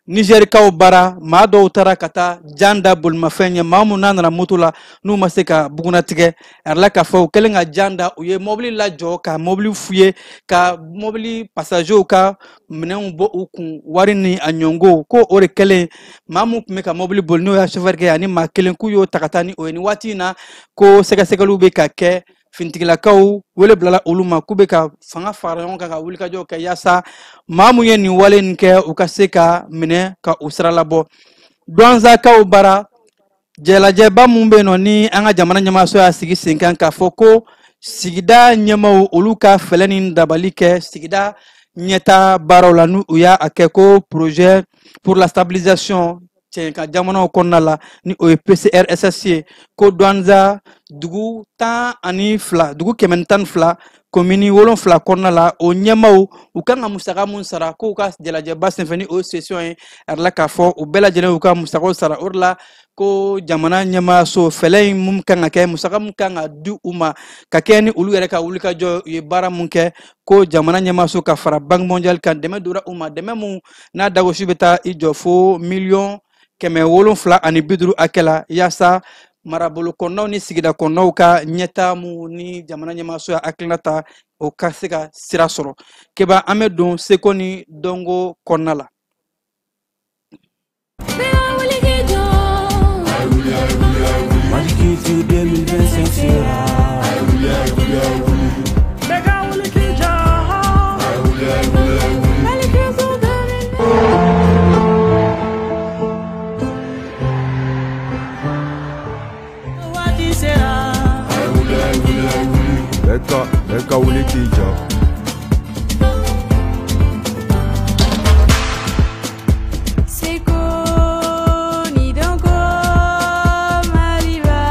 Nizɛrikaw bara, maa dɔw taara ka taa jan da bolimafɛn ɲɛ, maa minnu n'a nana moto la n'u ma se ka bugunnatigɛ. A yirala k'a fɔ u kɛlen ka jan da, u ye mɔbili lajɔ ka mɔbili f'u ye ka mɔbili passagerw ka minɛnw bɔ u kun, wari ni a ɲɔngo. Ko o de kɛlen, maa min tun bɛ ka mɔbili boli n'o y'a chauffeur kɛ ani maa kelen, k'u y'o ta ka taa ni o ye. Nin waati in na ko sɛgɛsɛgɛliw bɛ ka kɛ, finitigilakaw wele bilala olu ma k'u bɛ ka fanga fara ɲɔgɔn kan ka wulikajɔw kɛ yaasa maa mun ye nin wale nin kɛ, u ka se ka minɛ ka u sira labɔ. Duwanzakaw bara, jɛlajɛba mun bɛ yen nɔ ni an ka jamana ɲɛmaaso y'a sigi sen kan k'a fɔ ko sigida ɲɛmaaw olu ka fɛlɛ ni dabali kɛ sigida ɲɛta baaraw la, n'u y'a kɛ ko projet pour la stabilisation cɛnka jamanaw kɔnɔna la, ni o ye PCRSS ye, ko Duwanza dugu 12, dugu 112, komini 7 kɔnɔna la, o ɲɛmaaw u kan ka musaka mun sara k'u ka jalajɛba senfɛ ni o ye session ye, a yirala k'a fɔ u bɛɛ lajɛlen y'u ka musakaw sara. O de la ko jamana ɲɛmaayaso fɛlɛ in mun kan ka kɛ, musaka mun kan ka di u ma ka kɛ ni olu yɛrɛ ka wulikajɔ, u ye baara mun kɛ, ko jamana ɲɛmaayaso ka fara Banque mondiale kan, dɛmɛ donna u ma, dɛmɛ mun n'a dagosi bɛ taa i jɔ fo miliyɔn 750 hakɛ la, yaasa marabolo kɔnɔnaw ni sigida kɔnɔnaw ka ɲɛtaa mun ni jamana ɲɛmaayaso ya hakilina ta, o ka se ka sira sɔrɔ. Keba, an bɛ don seko ni dɔnko kɔnɔna la. Mali Culture 2025 sera. Bɛɛ ka wuli k'i jɔ. Seko ni dɔnko Maliba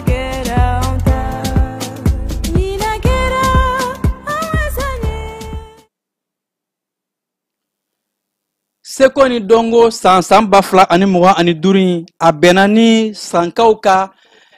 kɛra anw ta, ɲinan kɛra an ka san ye. Seko ni dɔnko san 2025 in, a bɛnna ni sankaw ka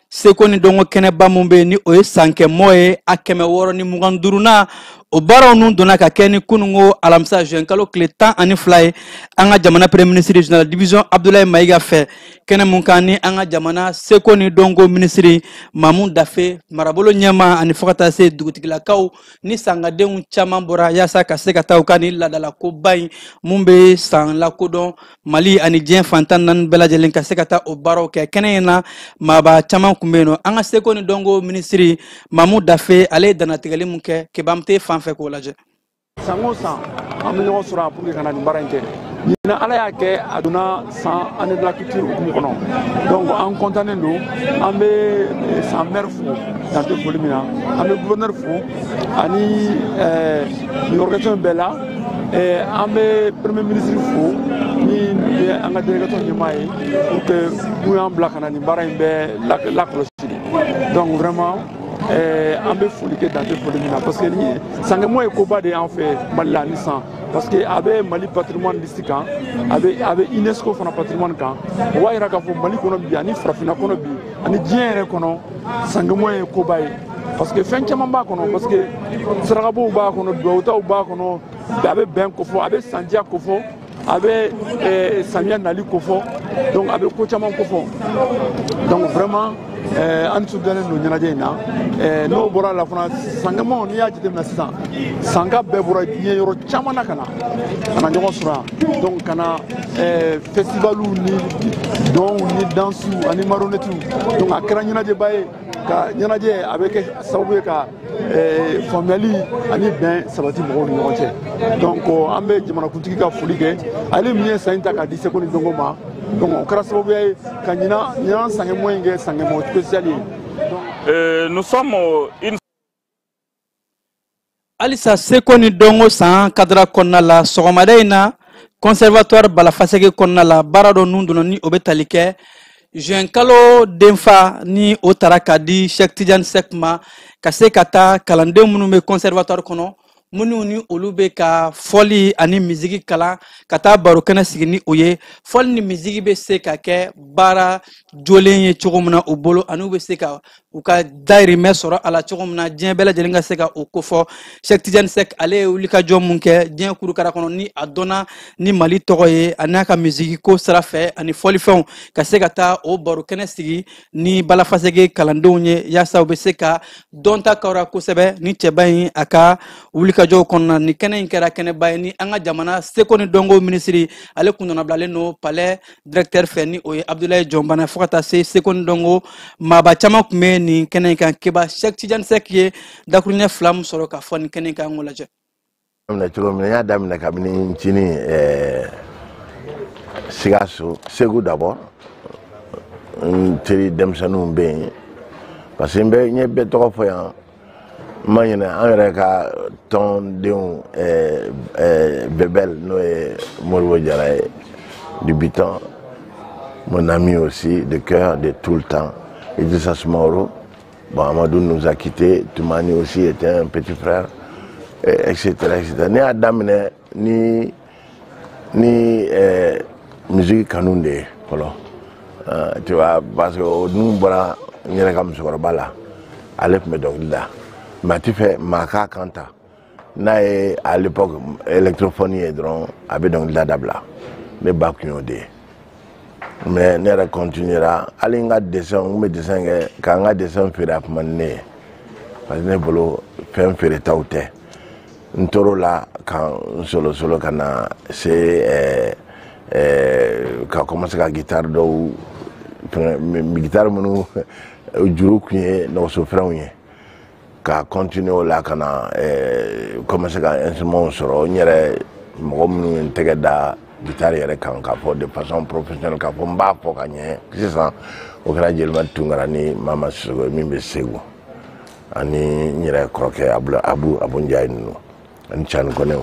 seko ni dɔnko kɛnɛba mun bɛ yen ni o ye sankɛmɔ ye, a 625nan, o baaraw nun donna ka kɛ ni kununko alamisa juin kalo tile 12 ye, an ka jamana premier ministre général division Abdoulaye Mayiga fɛ, kɛnɛ mun kan ni an ka jamana seko ni dɔnko minisiri Mamu Dafe, marabolo ɲɛmaa ani fo ka taa se dugutigilakaw ni sangadenw caman bɔra yaasa ka se ka taa u ka nin laadalakoba in mun bɛ san lakodɔn Mali ani diɲɛ fan 14 bɛɛ lajɛlen, ka se ka taa o baaraw kɛ. Kɛnɛ in na maaba caman kun bɛ yen nɔ. An ka seko ni dɔnko minisiri Mamu Dafe, ale ye dannatigɛli mun kɛ, Keba tɛ fan fɛ k'o lajɛ. San o san an bɛ ɲɔgɔn sɔrɔ yan pour que ka na nin baara in kɛ. Ɲinan Ala y'a kɛ a donna san année de la culture hukumu kɔnɔ, donc an kɔntannen don. An bɛ san maire fo dan tɛ foli min na, an bɛ gouverneur fo ani nin organisation bɛɛ la. An bɛ premier ministre fo ni ye an ka délégation ɲɛmaa ye pour que mun y'an bila ka na nin baara in bɛɛ lakɔlɔsi. Donc vraiment an bɛ foli kɛ dan tɛ foli min na, parce que ni Sankɛmɔ ye koba de y'an fɛ Mali la ni san, parce que a bɛ Mali patrimoine liste kan, a bɛ UNESCO fana patrimoine kan. O b'a yira k'a fɔ Mali kɔnɔ bi ani farafinna kɔnɔ bi ani diɲɛ yɛrɛ kɔnɔ, Sankɛmɔ ye koba ye, parce que fɛn caman b'a kɔnɔ, parce que sarakabow b'a kɔnɔ, dugawutaw b'a kɔnɔ, a bɛ bɛn kofɔ, a bɛ sandiya kofɔ, a bɛ samiya nali kofɔ, donc a bɛ ko caman kofɔ. Donc vraiment an nisɔndiyalen don ɲɛnajɛ in na. N'o bɔra la fana, Sankɛmɔ, n'i y'a jateminɛ sisan, sanka bɛɛ bɔra diɲɛ yɔrɔ caman na ka na ɲɔgɔn sɔrɔ yan. Donc ka na festivaliw ni dɔnw ni dansiw ani marionettew, donc a kɛra ɲɛnajɛba ye. Ka ɲɛnajɛ a bɛ kɛ sababu ye ka faamuyali ani bɛn sabati mɔgɔw ni ɲɔgɔn cɛ. Donc an bɛ jamanakuntigi ka foli kɛ, ale min ye san in ta k'a di seko ni dɔnko ma. Donc o kɛra sababu ye ka ɲinan Sankɛmɔ in kɛ Sankɛmɔ spécial ye. Nous sommes une Halisa seko ni dɔnko san kadara kɔnɔna la, sɔgɔmada in na conservatoire Balafaseke kɔnɔna la, baara dɔ nun donna ni o bɛ tali kɛ juin kalo denfa ni o tara k'a di Cheikh Tidiane Seck ma, ka se ka taa kalanden minnu bɛ conservatoire kɔnɔ, minnu ni olu bɛ ka fɔli ani misigi kalan, ka taa baro kɛnɛ sigi ni o ye. Fɔli ni misigi bɛ se ka kɛ baara jolen ye cogo min na u bolo, ani u bɛ se ka u ka dayirimɛ sɔrɔ a la cogo min na, diɲɛ bɛɛ lajɛlen ka se ka o kofɔ. Cheikh Tidiane Seck ale ye wulikajɔ mun kɛ diɲɛ kurukara kɔnɔ, ni a dɔnna ni Mali tɔgɔ ye ani n'a ka misigi ko sira fɛ ani fɔlifɛnw, ka se ka taa o baro kɛnɛ sigi ni Balafaseke kalandenw ye, yaasa u bɛ se ka dɔnta kawra kosɛbɛ ni cɛba in a ka wulikajɔw kɔnɔna. Ni kɛnɛ in kɛra kɛnɛba ye ni an ka jamana seko ni dɔnko minisiri ale kundɔnnabilalen don palais directeur fɛ, ni o ye Abdoulaye Jɔnbana, fo ka taa se seko ni dɔnko maaba caman tun bɛ nin kɛnɛ in kan. Keba Cheikh Tidiane Seck ye dakuruɲɛ 2 min sɔrɔ ka fɔ nin kɛnɛ in kan, an k'o lajɛ. Daminɛ cogo min na, n y'a daminɛ kabini n cinin Sikaso, Segu d'abord. N teri denmisɛnninw bɛ yen, parce que n bɛ n ye bɛɛ tɔgɔ fɔ yan, n ma ɲinɛ an yɛrɛ ka tɔndenw Bebel, n'o ye Moribo Jara ye du Biton, mon ami aussi de cœur de tout le temps, Idrissa Soumaoro. Bon, Amadou nous a quittés, Toumani aussi était un petit frère, etc., etc. Ne y'a daminɛ ni musique kanu de ye fɔlɔ, tu vois, parce que o dun bɔra n yɛrɛ ka musokɔrɔba la, ale tun bɛ dɔnkili da, mais a ti fɛ maa k'a kan ta. N'a ye à l'époque électrophone ye dɔrɔn, a bɛ dɔnkili da dabila. Ne ba kun y'o de ye. Mais ne yɛrɛ continuera, hali n ka dessin, n kun bɛ dessin kɛ ka n ka dessin feere, a kun man di ne ye, parce que ne bolo fɛn feeretaw tɛ. N tor'o la ka n solo solo ka na se ka commencer ka guitare dɔw, guitare minnu juru kun ye nɛgɛsofɛnw ye, ka continuer o la ka na commencer ka instrument sɔrɔ n yɛrɛ. Mɔgɔ minnu ye n tɛgɛ da guitare yɛrɛ kan k'a fɔ de façon professionnelle, k'a fɔ n b'a fɔ ka ɲɛ sisan, o kɛra Jeliba Tunkara ni Mama Sisoko min bɛ Segu, ani n yɛrɛ kɔrɔkɛ Abu Abu Njayi ninnu ani Cani Kɔnɛw.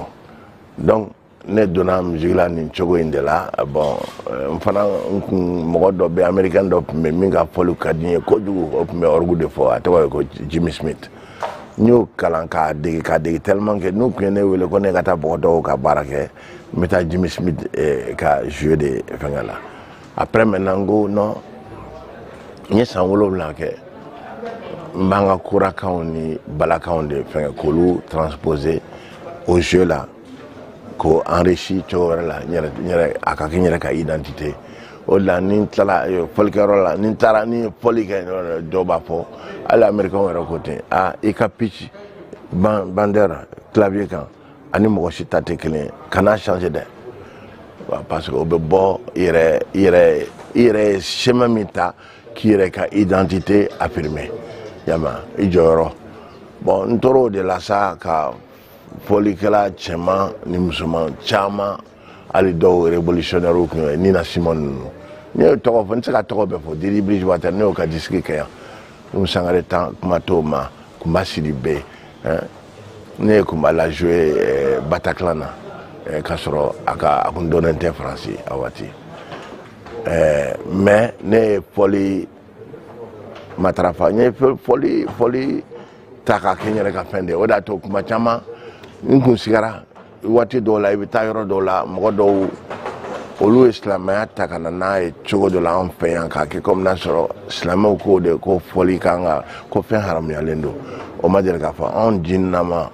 Donc ne donna musique la nin cogo in de la. Bon, n fana n kun mɔgɔ dɔ bɛ, américain dɔ tun bɛ min ka fɔli ka di n ye kojugu, o tun bɛ orgue de fɔ, a tɔgɔ ye ko Jimmy Smith. N y'o kalan k'a dege tellement que n'u tun ye ne wele ko ne ka taa bɔgɔ dɔw ka baara kɛ, n bɛ taa Jimmy Smith ka jouer de fɛngɛ la. Après maintenant n ko non, n ye san 7 kɛ n b'an ka korakanw ni balakanw de fɛngɛ k'olu transposer au jeu la, k'o enrichi cogo wɛrɛ la, n yɛrɛ a ka kɛ n yɛrɛ ka identité. O de la ni n tilala fɔlikɛyɔrɔ la, ni n taara ni fɔli kɛ, dɔw b'a fɔ, hali américain yɛrɛ ko ten, ah i ka pitch bandeur clavier kan ani mɔgɔ si ta tɛ kelen ye, kana changer dɛ, parce que o bɛ bɔ i yɛrɛ ye chemin min ta k'i yɛrɛ ka identité affirmer, yama i jɔyɔrɔ. Bon, n tor'o de la sa ka fɔlikɛla cɛman ni musoman caman, hali dɔw révolutionnaire kun ye, Nina Simone ninnu. N y'o tɔgɔ fɔ, n tɛ se ka tɔgɔ bɛɛ fɔ, Didi Bridgewater, ne y'o ka disque kɛ yan, Umu Sangare tan kuma t'o ma, Kunba Sidibe, ne ye Kunba la jouer Bataclan na, k'a sɔrɔ a ka a kun dɔnnen tɛ Faransi a waati. Mais ne ye fɔli matarafa, n ye fɔli ta k'a kɛ n yɛrɛ ka fɛn de ye. O de y'a to kuma caman n kun sigara waati dɔw la, i bɛ taa yɔrɔ dɔw la, mɔgɔ dɔw olu ye silamɛya ta ka na n'a ye cogo dɔ la an fɛ yan, k'a kɛ komi n'a sɔrɔ silamɛw ko de ko fɔli kan ka ko fɛn haramuyalen don. O ma deli k'a fɔ anw diinɛma,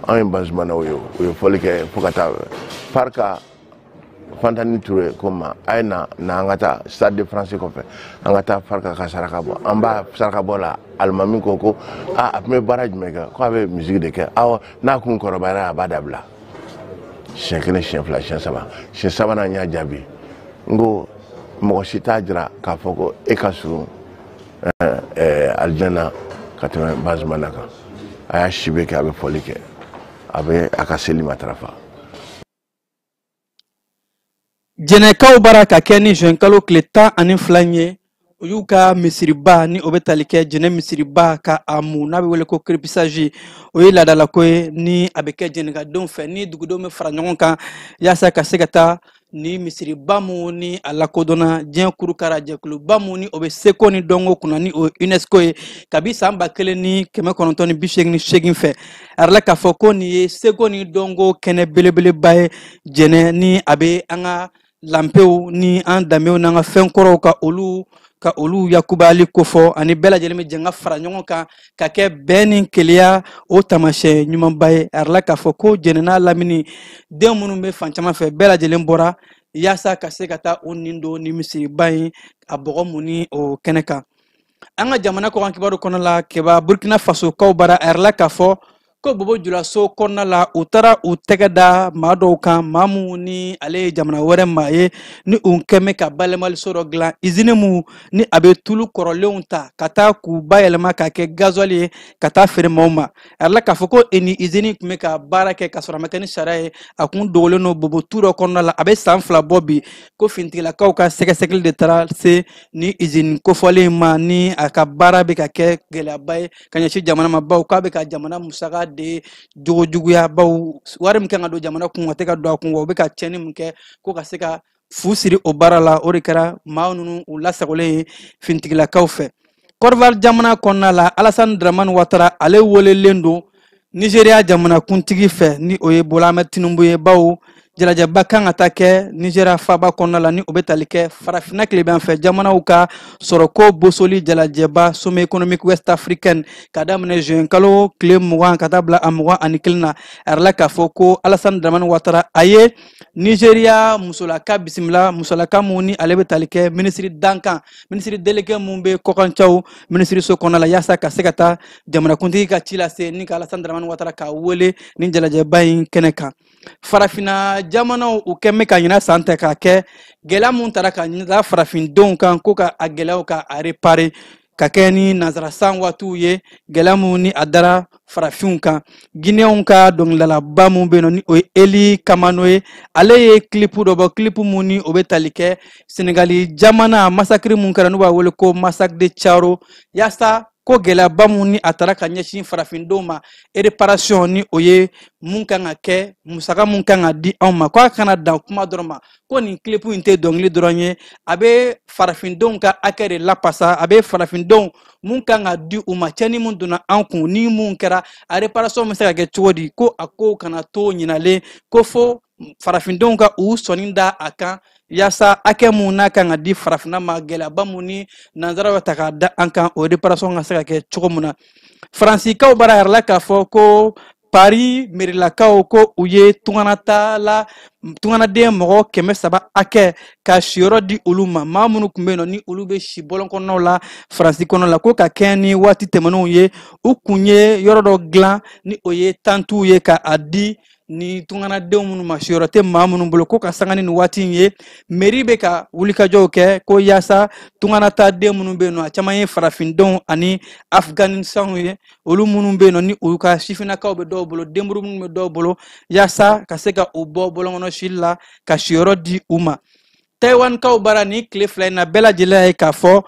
anw ye Bazumanaw ye, u ye fɔli kɛ fo ka taa Farika Fantani Ture ko ma a ye na an ka taa Stade de France kɔfɛ, an ka taa Farika ka saraka bɔ. An b'a saraka bɔ la, alimami ko a tun bɛ baara jumɛn kɛ? Ko a bɛ musique de kɛ. Awɔ, n'a kun kɔrɔbayara a b'a dabila. Siɲɛ kelen, siɲɛ fila, siɲɛ saba, siɲɛ sabanan n y'a jaabi, n ko mɔgɔ si t'a jira k'a fɔ ko e ka surun alijana ka tɛmɛ Bazumana kan. A y'a si bɛɛ kɛ a bɛ fɔli kɛ, a bɛ a ka seli matarafa. Jɛnɛkaw bara ka kɛ ni juin kalo tile 12 ye, u y'u ka misiriba ni o bɛ tali kɛ jɛnɛ misiriba ka a mu n'a bɛ wele ko crépissage. O ye laadalako ye ni a bɛ kɛ jɛnɛkadenw fɛ, ni dugudenw bɛ fara ɲɔgɔn kan yaasa ka se ka taa ni misiriba mun ni a lakodɔnna diɲɛ kurukara jɛkuluba mun ni o bɛ seko ni dɔnko kunna ni o ye UNESCO ye kabi san 1988 fɛ. A yɛrɛ la k'a fɔ ko nin ye seko ni dɔnko kɛnɛ belebeleba ye jɛnɛ, ni a bɛ an ka lanpew ni an danbew n'an ka fɛn kɔrɔw ka olu yakubayali kofɔ, ani bɛɛ lajɛlen bɛ jɛ ka fara ɲɔgɔn kan ka kɛ bɛn ni kelenya o taamasiyɛn ɲumanba ye. A yɛrɛ la k'a fɔ ko jɛnɛ n'a lamini den minnu bɛ fan caman fɛ bɛɛ lajɛlen bɔra yaasa ka se ka taa o nin don ni misiriba in a bɔgɔ mun ni o kɛnɛ kan. An ka jamana kɔkan kibaru kɔnɔ la, Keba Burkina Faso kaw bara, a yɛrɛ la k'a fɔ ko Bobo Julaso kɔnɔna la, u taara u tɛgɛ da maa dɔw kan, maa mun ni ale ye jamana wɛrɛ maa ye, ni u kɛn bɛ ka bayɛlɛmaliso dɔ dilan, izini mun ni a bɛ tulu kɔrɔlenw ta ka taa k'u bayɛlɛma k'a kɛ gasoil ye ka taa feere maaw ma. A yɛrɛ la k'a fɔ ko ni izini tun bɛ ka baara kɛ ka sɔrɔ a ma kɛ ni sariya ye, a kun dogolen don Bobo tu dɔ kɔnɔna la, a bɛ san 2 bɔ bi. Ko finitigilakaw ka sɛgɛsɛgɛli de taara se ni izini kofɔlen ma, ni a ka baara bɛ ka kɛ gɛlɛyaba ye ka ɲɛsin jamana ma, bawo k'a bɛ ka jamana musaka de jogojuguya, bawo wari min kan ka don jamana kun a tɛ ka don a kun, wa u bɛ ka tiɲɛni min kɛ ko ka se ka fu siri o baara la. O de kɛra maa ninnu u lasagolen ye finitigilakaw fɛ. Côte d'Ivoire jamana kɔnɔna la, Alassane Dramane Ouattara ale welelen don Nigéria jamanakuntigi fɛ, ni o ye Bola Ahmed Tinubu ye, bawo jalajɛba kan ka taa kɛ Nigéria faaba kɔnɔna la, ni o bɛ tali kɛ farafinna tilebin fɛ jamanaw ka sɔrɔko bosoli jalajɛba sommet économique ouest africaine ka daminɛ juin kalo tile 20 ka taa bila a 21 na. A yɛrɛ la k'a fɔ ko Alassane Dramane Ouattara a ye Nigéria musolaka bisimila, musolaka mun ni ale bɛ tali kɛ minisiri dankan, minisiri délégué mun bɛ kɔkancaw minisiriso kɔnɔna la, yaasa ka se ka taa jamanakuntigi ka ci lase ni ka Alassane Dramane Ouattara k'a wele ni jalajɛba in kɛnɛ kan. Farafinna jamanaw u kɛn bɛ ka ɲina san tɛ k'a kɛ gɛlɛya mun taara ka da farafindenw kan ko ka a gɛlɛyaw ka a réparer ka kɛ ni nanzara san waatiw ye, gɛlɛya mun ni a dara farafinw kan. Guinéenw ka dɔnkilidalaba mun bɛ yen nɔ ni o ye Eli Kamano ye, ale ye clip dɔ bɔ, clip mun ni o bɛ tali kɛ Senegali jamana massacre mun kɛra n'u b'a wele ko massacre de Thiaroye, yaasa ko gɛlɛyaba mun ni a taara ka ɲɛsin farafindenw ma, réparation ni o ye mun kan ka kɛ, musaka mun kan ka di anw ma, k'a kana dan kuma dɔrɔn ma, ko nin clip in tɛ dɔnkili dɔrɔn ye, a bɛ farafindenw ka hakɛ de lapasa, a bɛ farafindenw mun kan ka di u ma, tiɲɛni mun donna an kun ni mun kɛra, a réparation bɛ se ka kɛ cogo di, ko a ko kana to ɲinalen, ko fo farafindenw ka u sɔnni da a kan yaasa hakɛ mun n'a kan ka di farafinna ma, gɛlɛyaba mun ni nanzaraw ta k'a da an kan, o réparation ka se ka kɛ cogo mun na. Faransikaw bara yɛrɛ la k'a fɔ ko Paris merilakaw ko u ye tunganaden mɔgɔ 300 hakɛ ka siyɔrɔ di olu ma, maa minnu tun bɛ yen nɔ ni olu bɛ si bɔlɔn kɔnɔnaw la Faransi kɔnɔ la, ko ka kɛɲɛ ni waati tɛmɛnenw ye, u kun ye yɔrɔ dɔ dilan ni o ye tantiw ye ka a di ni tunganadenw minnu ma, siyɔrɔ tɛ maa minnu bolo, ko ka sanga ni nin waati in ye, mairie bɛ ka wulikajɔw kɛ ko yaasa tunganataden minnu bɛ yen nɔ, a caman ye farafindenw ani afganisanw ye, olu minnu bɛ yen nɔ ni olu ka sifinnakaw bɛ dɔw bolo, denburu minnu bɛ dɔw bolo, yaasa ka se ka u bɔ bɔlɔnkɔnɔ sili la ka siyɔrɔ di u ma. Taïwankaw bara ni tile 2 in na, bɛɛ lajɛlen y'a ye k'a fɔ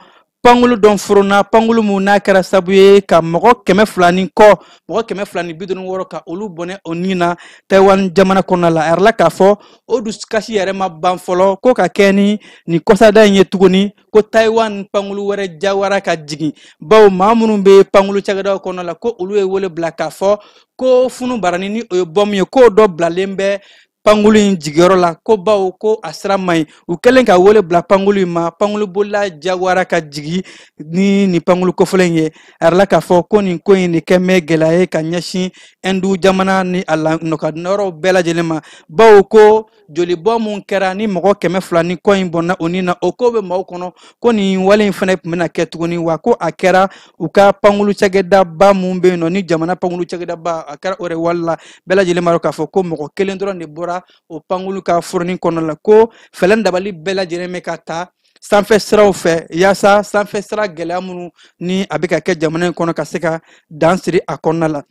pankulu dɔn furuna pankulu mun n'a kɛra sabu ye ka mɔgɔ 200 ni kɔ mɔgɔ 256 ka olu bɔnɛ o ni na Taiwan jamana kɔnɔna la. A yɛrɛ la k'a fɔ o dusukasi yɛrɛ ma ban fɔlɔ ko ka kɛ ni nin kɔsada in ye tuguni ko Taiwan pankulu wɛrɛ jawara ka jigin, bawo maa minnu bɛ pankulu cakɛdaw kɔnɔna la ko olu ye wele bila k'a fɔ ko funu barani ni o ye bɔmu ye k'o dɔ bilalen bɛ pankulu in jigiyɔrɔ la, ko bawo ko a sira man ɲi. U kɛlen ka wele bila pankulu in ma, pankulu bolila jagoyara ka jigin ni nin pankulu kofɔlen ye. A yɛrɛ la k'a fɔ ko nin ko in de kɛ mɛ gɛlɛya ye ka ɲɛsin Ɛndu jamana ni a nɔkadɔrɔw bɛɛ lajɛlen ma, bawo ko jolibɔ mun kɛra ni mɔgɔ 200 ni kɔ in bɔnna o ni na, o ko bɛ maaw kɔnɔ ko nin wale in fana tun bɛna kɛ tuguni, wa ko a kɛra u ka pankulu cakɛdaba mun bɛ yen nɔ ni jamana pankulu cakɛdaba a kɛra o de wale la. Bɛɛ lajɛlen b'a dɔn k'a fɔ ko mɔgɔ kelen dɔrɔn de bɔra o pankulu ka furuni kɔnɔna la, ko fɛlɛn dabali bɛɛ lajɛlen bɛ ka ta sanfɛ siraw fɛ yaasa sanfɛ sira gɛlɛya minnu ni a bɛ ka kɛ jamana in kɔnɔ ka se ka dan siri a kɔnɔna la.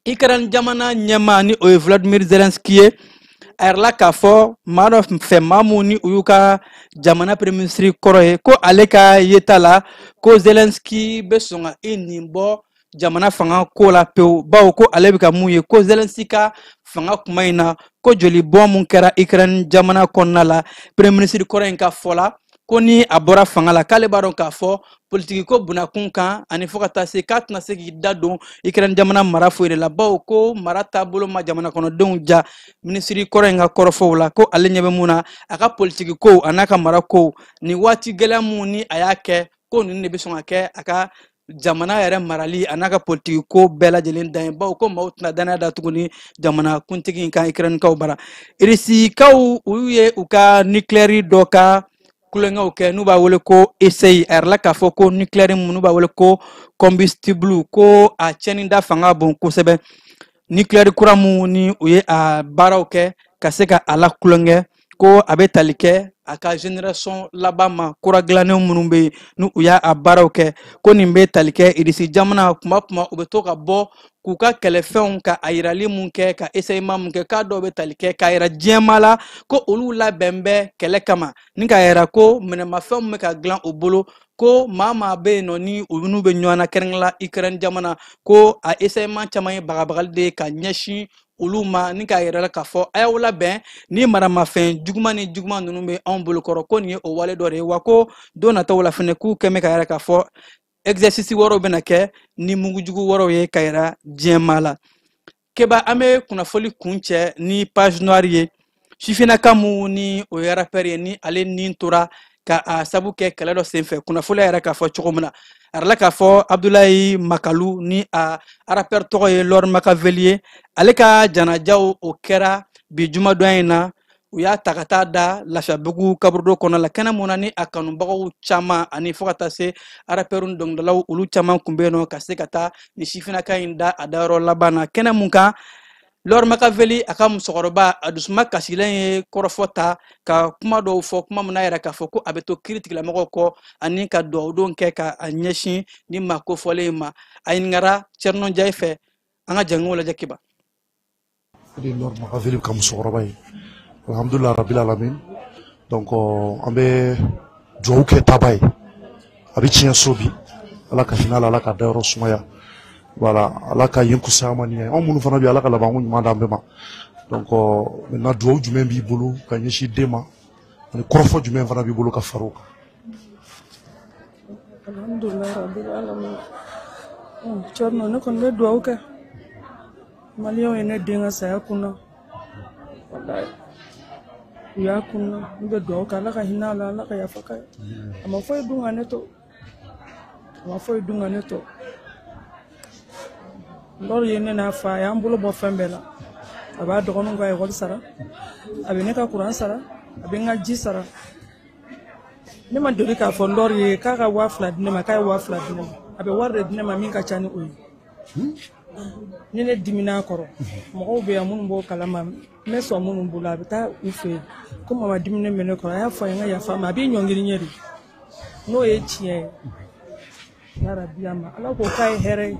Ukraine jamana ɲɛmaa ni o ye Vladimir Zelensky ye, a yɛrɛ la k'a fɔ maa dɔ fɛ maa mun ni u y'u ka jamana premier ministre kɔrɔ ye, ko ale ka yeta la ko Zelensky bɛ sɔn ka i nin bɔ jamana fanga ko la pewu, bawo ko ale bɛ ka mun ye ko Zelensky ka fanga kuma in na ko joli bɔn mun kɛra Ukraine jamana kɔnɔna la, premier ministre kɔrɔ in ka fɔ la ko ni a bɔra fanga la k'ale b'a dɔn k'a fɔ politiki ko bunakun kan ani fo ka taa se k'a tɛna se k'i da don Ukraine jamana mara foyi de la, bawo ko mara taabolo ma jamana kɔnɔdenw ja. Minisiri kɔrɔ in ka kɔrɔfɔw la ko ale ɲɛ bɛ mun na a ka politiki kow a n'a ka mara kow ni waati gɛlɛya mun ni a y'a kɛ ko ninnu de bɛ sɔn ka kɛ a ka jamana yɛrɛ marali a n'a ka politiki ko bɛɛ lajɛlen dan ye, bawo ko maaw tɛna danaya da tuguni jamana kuntigi in kan Ukrainekaw bara. Irisikaw olu ye u ka nucléaire dɔ ka kulonkɛw kɛ n'u b'a wele ko essai, a yɛrɛ la k'a fɔ ko nucléaire mun n'u b'a wele ko combustible ko a tiɲɛni da fanga bon kosɛbɛ. Nucléaire kura mun ni u ye a baaraw kɛ ka se ka a la kulonkɛ ko a bɛ tali kɛ a ka génération laban ma kura dilannen minnu bɛ yen n'u u y'a baaraw kɛ, ko nin bɛ tali kɛ Irisi jamana kuma kuma u bɛ to ka bɔ k'u ka kɛlɛfɛnw ka a yirali mun kɛ ka essayement mun kɛ k'a dɔw bɛ tali kɛ k'a yira diɲɛmaa la ko olu labɛn bɛ kɛlɛ kama, ni k'a yira ko minɛmafɛnw bɛ ka dilan u bolo ko maa maa bɛ yen nɔ ni olu n'u bɛ ɲɔgɔn na kɛrɛnkɛrɛn la Ukraine jamana ko a essayement caman ye bagabagali de ye ka ɲɛsin olu ma, ni k'a yira la k'a fɔ a y'aw labɛn ni maramafɛn juguman ni juguman ninnu bɛ anw bolokɔrɔ ko nin ye o wale dɔ de ye, wa ko don nataw la fɛnɛ k'u kɛn bɛ ka yira k'a fɔ exercice wɛrɛw bɛna kɛ ni mugujugu wɛrɛw ye ka yira diɲɛmaa la. Keba, an bɛ kunnafoli kuncɛ ni page noire ye. Sifinnaka mun ni o ye rappeur ye ni ale nin tora ka a sabu kɛ kɛlɛ dɔ senfɛ, kunnafoli yɛrɛ k'a fɔ cogo min na a yɛrɛ la k'a fɔ Abdoulaye Makalu ni a rappeur tɔgɔ ye Lord Makaveli ye, ale ka janajaw o kɛra bi jumadon in na. U y'a ta ka taa da Lafiyabugu kaburudo kɔnɔ la, kɛnɛ mun na ni a kanubagaw caman ani fo ka taa se rappeur ni dɔnkilidalaw olu caman kun bɛ yen nɔ ka se ka taa ni sifinnaka in da a dayɔrɔ laban na. Kɛnɛ mun kan Lord Makaveli a ka musokɔrɔba a dusuma kasilen ye kɔrɔfɔ ta ka kuma dɔw fɔ, kuma min n'a yɛrɛ k'a fɔ ko a bɛ to kiiri tigilamɔgɔw kɔ ani ka dugawudon kɛ ka a ɲɛsin ni maa kofɔlen in ma. A ɲininkara Thierno Ndiaye fɛ, an ka jango lajɛ Keba. Lord Makaveli ka musokɔrɔba ye, alhamdulilah rabil alamin. Donc an bɛ dugawu kɛ taba ye, a bɛ tiɲɛ so bi, Ala ka hinɛ a la, Ala ka dayɔrɔ sumaya. Voilà, Ala ka yen kusaya ma ni ye, anw minnu fana bɛ Ala ka labanko ɲuman d'an bɛɛ ma. Donc maintenant dugawu jumɛn b'i bolo ka ɲɛsin den ma ani kɔrɔfɔ jumɛn fana b'i bolo ka fara o kan? Alhamdulilah rabil alamin. Thierno, ne kɔni bɛ dugawu kɛ maliyɛnw ye ne den ka saya kunna, walayi u y'a kunna, n bɛ dugawu kɛ Ala ka hinɛ a la, Ala ka yafa k'a ye. A ma foyi dun ka ne to, a ma foyi dun ka ne to. Lord ye ne n'a fa, a y'an bolo bɔ fɛn bɛɛ la. A b'a dɔgɔninw ka ekɔli sara, a bɛ ne ka kuran sara, a bɛ n ka ji sara. Ne ma deli k'a fɔ Lord ye k'a ka 2000 di ne ma, k'a ye 2000 di ne ma. A bɛ wari de di ne ma min ka ca ni o ye. Ni ne dimina a kɔrɔ, mɔgɔw bɛ yan minnu b'o kalama, n bɛ sɔn minnu bolo, a bɛ taa u fɛ yen ko mama diminen bɛ ne kɔrɔ, a y'a fɔ a ye n ka yafa ma, a b'i ɲɔngiri ɲɛ de. N'o ye tiɲɛ ye, yarabi a ma, Ala k'o k'a ye hɛrɛ ye.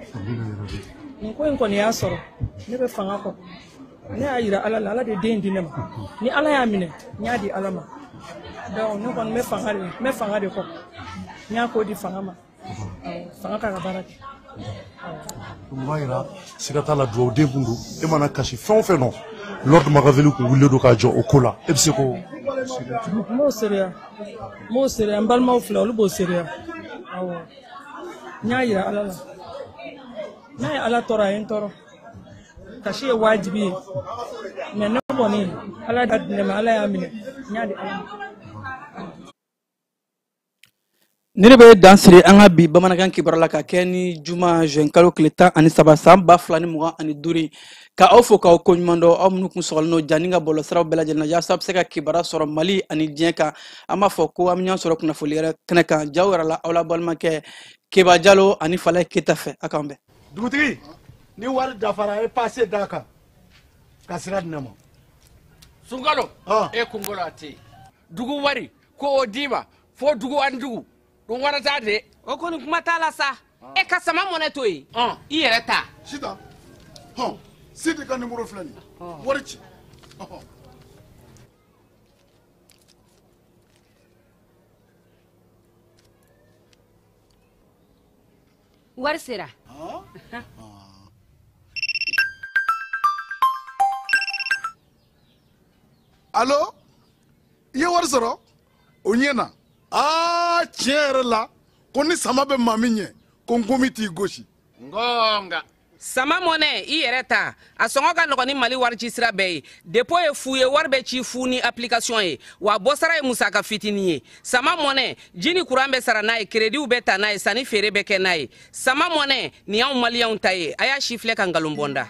Nin ko in kɔni y'a sɔrɔ ne bɛ fanga kɔ, ne y'a yira Ala la, Ala de den di ne ma, ni Ala y'a minɛ n y'a di Ala ma. Donc ne kɔni bɛ fanga de, n bɛ fanga de kɔ. N y'a ko di fanga ma, fanga k'a ka baara kɛ. O b'a yira siga t'a la, dugawuden kun don. E mana kasi fɛn o fɛn nɔ, Lord Makaveli kun wulilen don k'a jɔ o ko la, e bɛ se k'o N b'o seereya, n b'o seereya, n balimaw filɛ, olu b'o seereya. Awɔ, n y'a yira Ala la, n'a ye Ala tɔɔrɔ, a ye n tɔɔrɔ. Kasi ye wajibi ye, mɛ ne kɔni, Ala y'a di ne ma, Ala y'a minɛ, n y'a di Ala ma. Ne de bɛ dan siri an ka bi bamanankan kibaru la ka kɛ ni juma juin kalo tile 13 san 2025, ka aw fo k'aw koɲuman dɔn, aw minnu kun sɔgɔlen don Jani ka bɔlɔlɔsiraw bɛɛ lajɛlen na yaasa a bɛ se ka kibaruya sɔrɔ Mali ani diɲɛ kan. An b'a fɔ ko an bɛ ɲɔgɔn sɔrɔ kunnafoni wɛrɛ kɛnɛ kan. Jaw yɛrɛ la, aw la balimakɛ Keba Jalo ani Falaye Keyita fɛ, a k'an bɛn. Dugutigi, ni wari dafara, e passe d'a kan ka sira di ne ma. Sunkalo, e kunkolo a tɛ yen. Dugu wari ko o d'i ma fo dugu ani dugu dun wara t'a de. O kɔni kuma t'a la sa. E ka sama mɔnɛ to yen, i yɛrɛ ta. Sitan, hɔn, Sidi ka nimoro filɛ nin ye, wari ci. Wari sera. Alo, i ye wari sɔrɔ? O ɲɛna. Aa, tiɲɛ yɛrɛ la, ko ni sama bɛ maa min ɲɛ, ko nkomi t'i gosi. Ngonga. Sama mɔnɛ, i yɛrɛ ta. A sɔngɔ ka nɔgɔn ni Mali wari ci sira bɛɛ ye. Dépôt ye fu ye, wari bɛ ci fu ni application ye, wa bɔsara ye musaka fitinin ye. Sama mɔnɛ, ji ni kuran bɛ sara n'a ye, créditw bɛ ta n'a ye, sanni feere bɛ kɛ n'a ye. Sama mɔnɛ, nin y'anw maliyɛnw ta ye. A y'a si filɛ ka nkalon bɔ n da.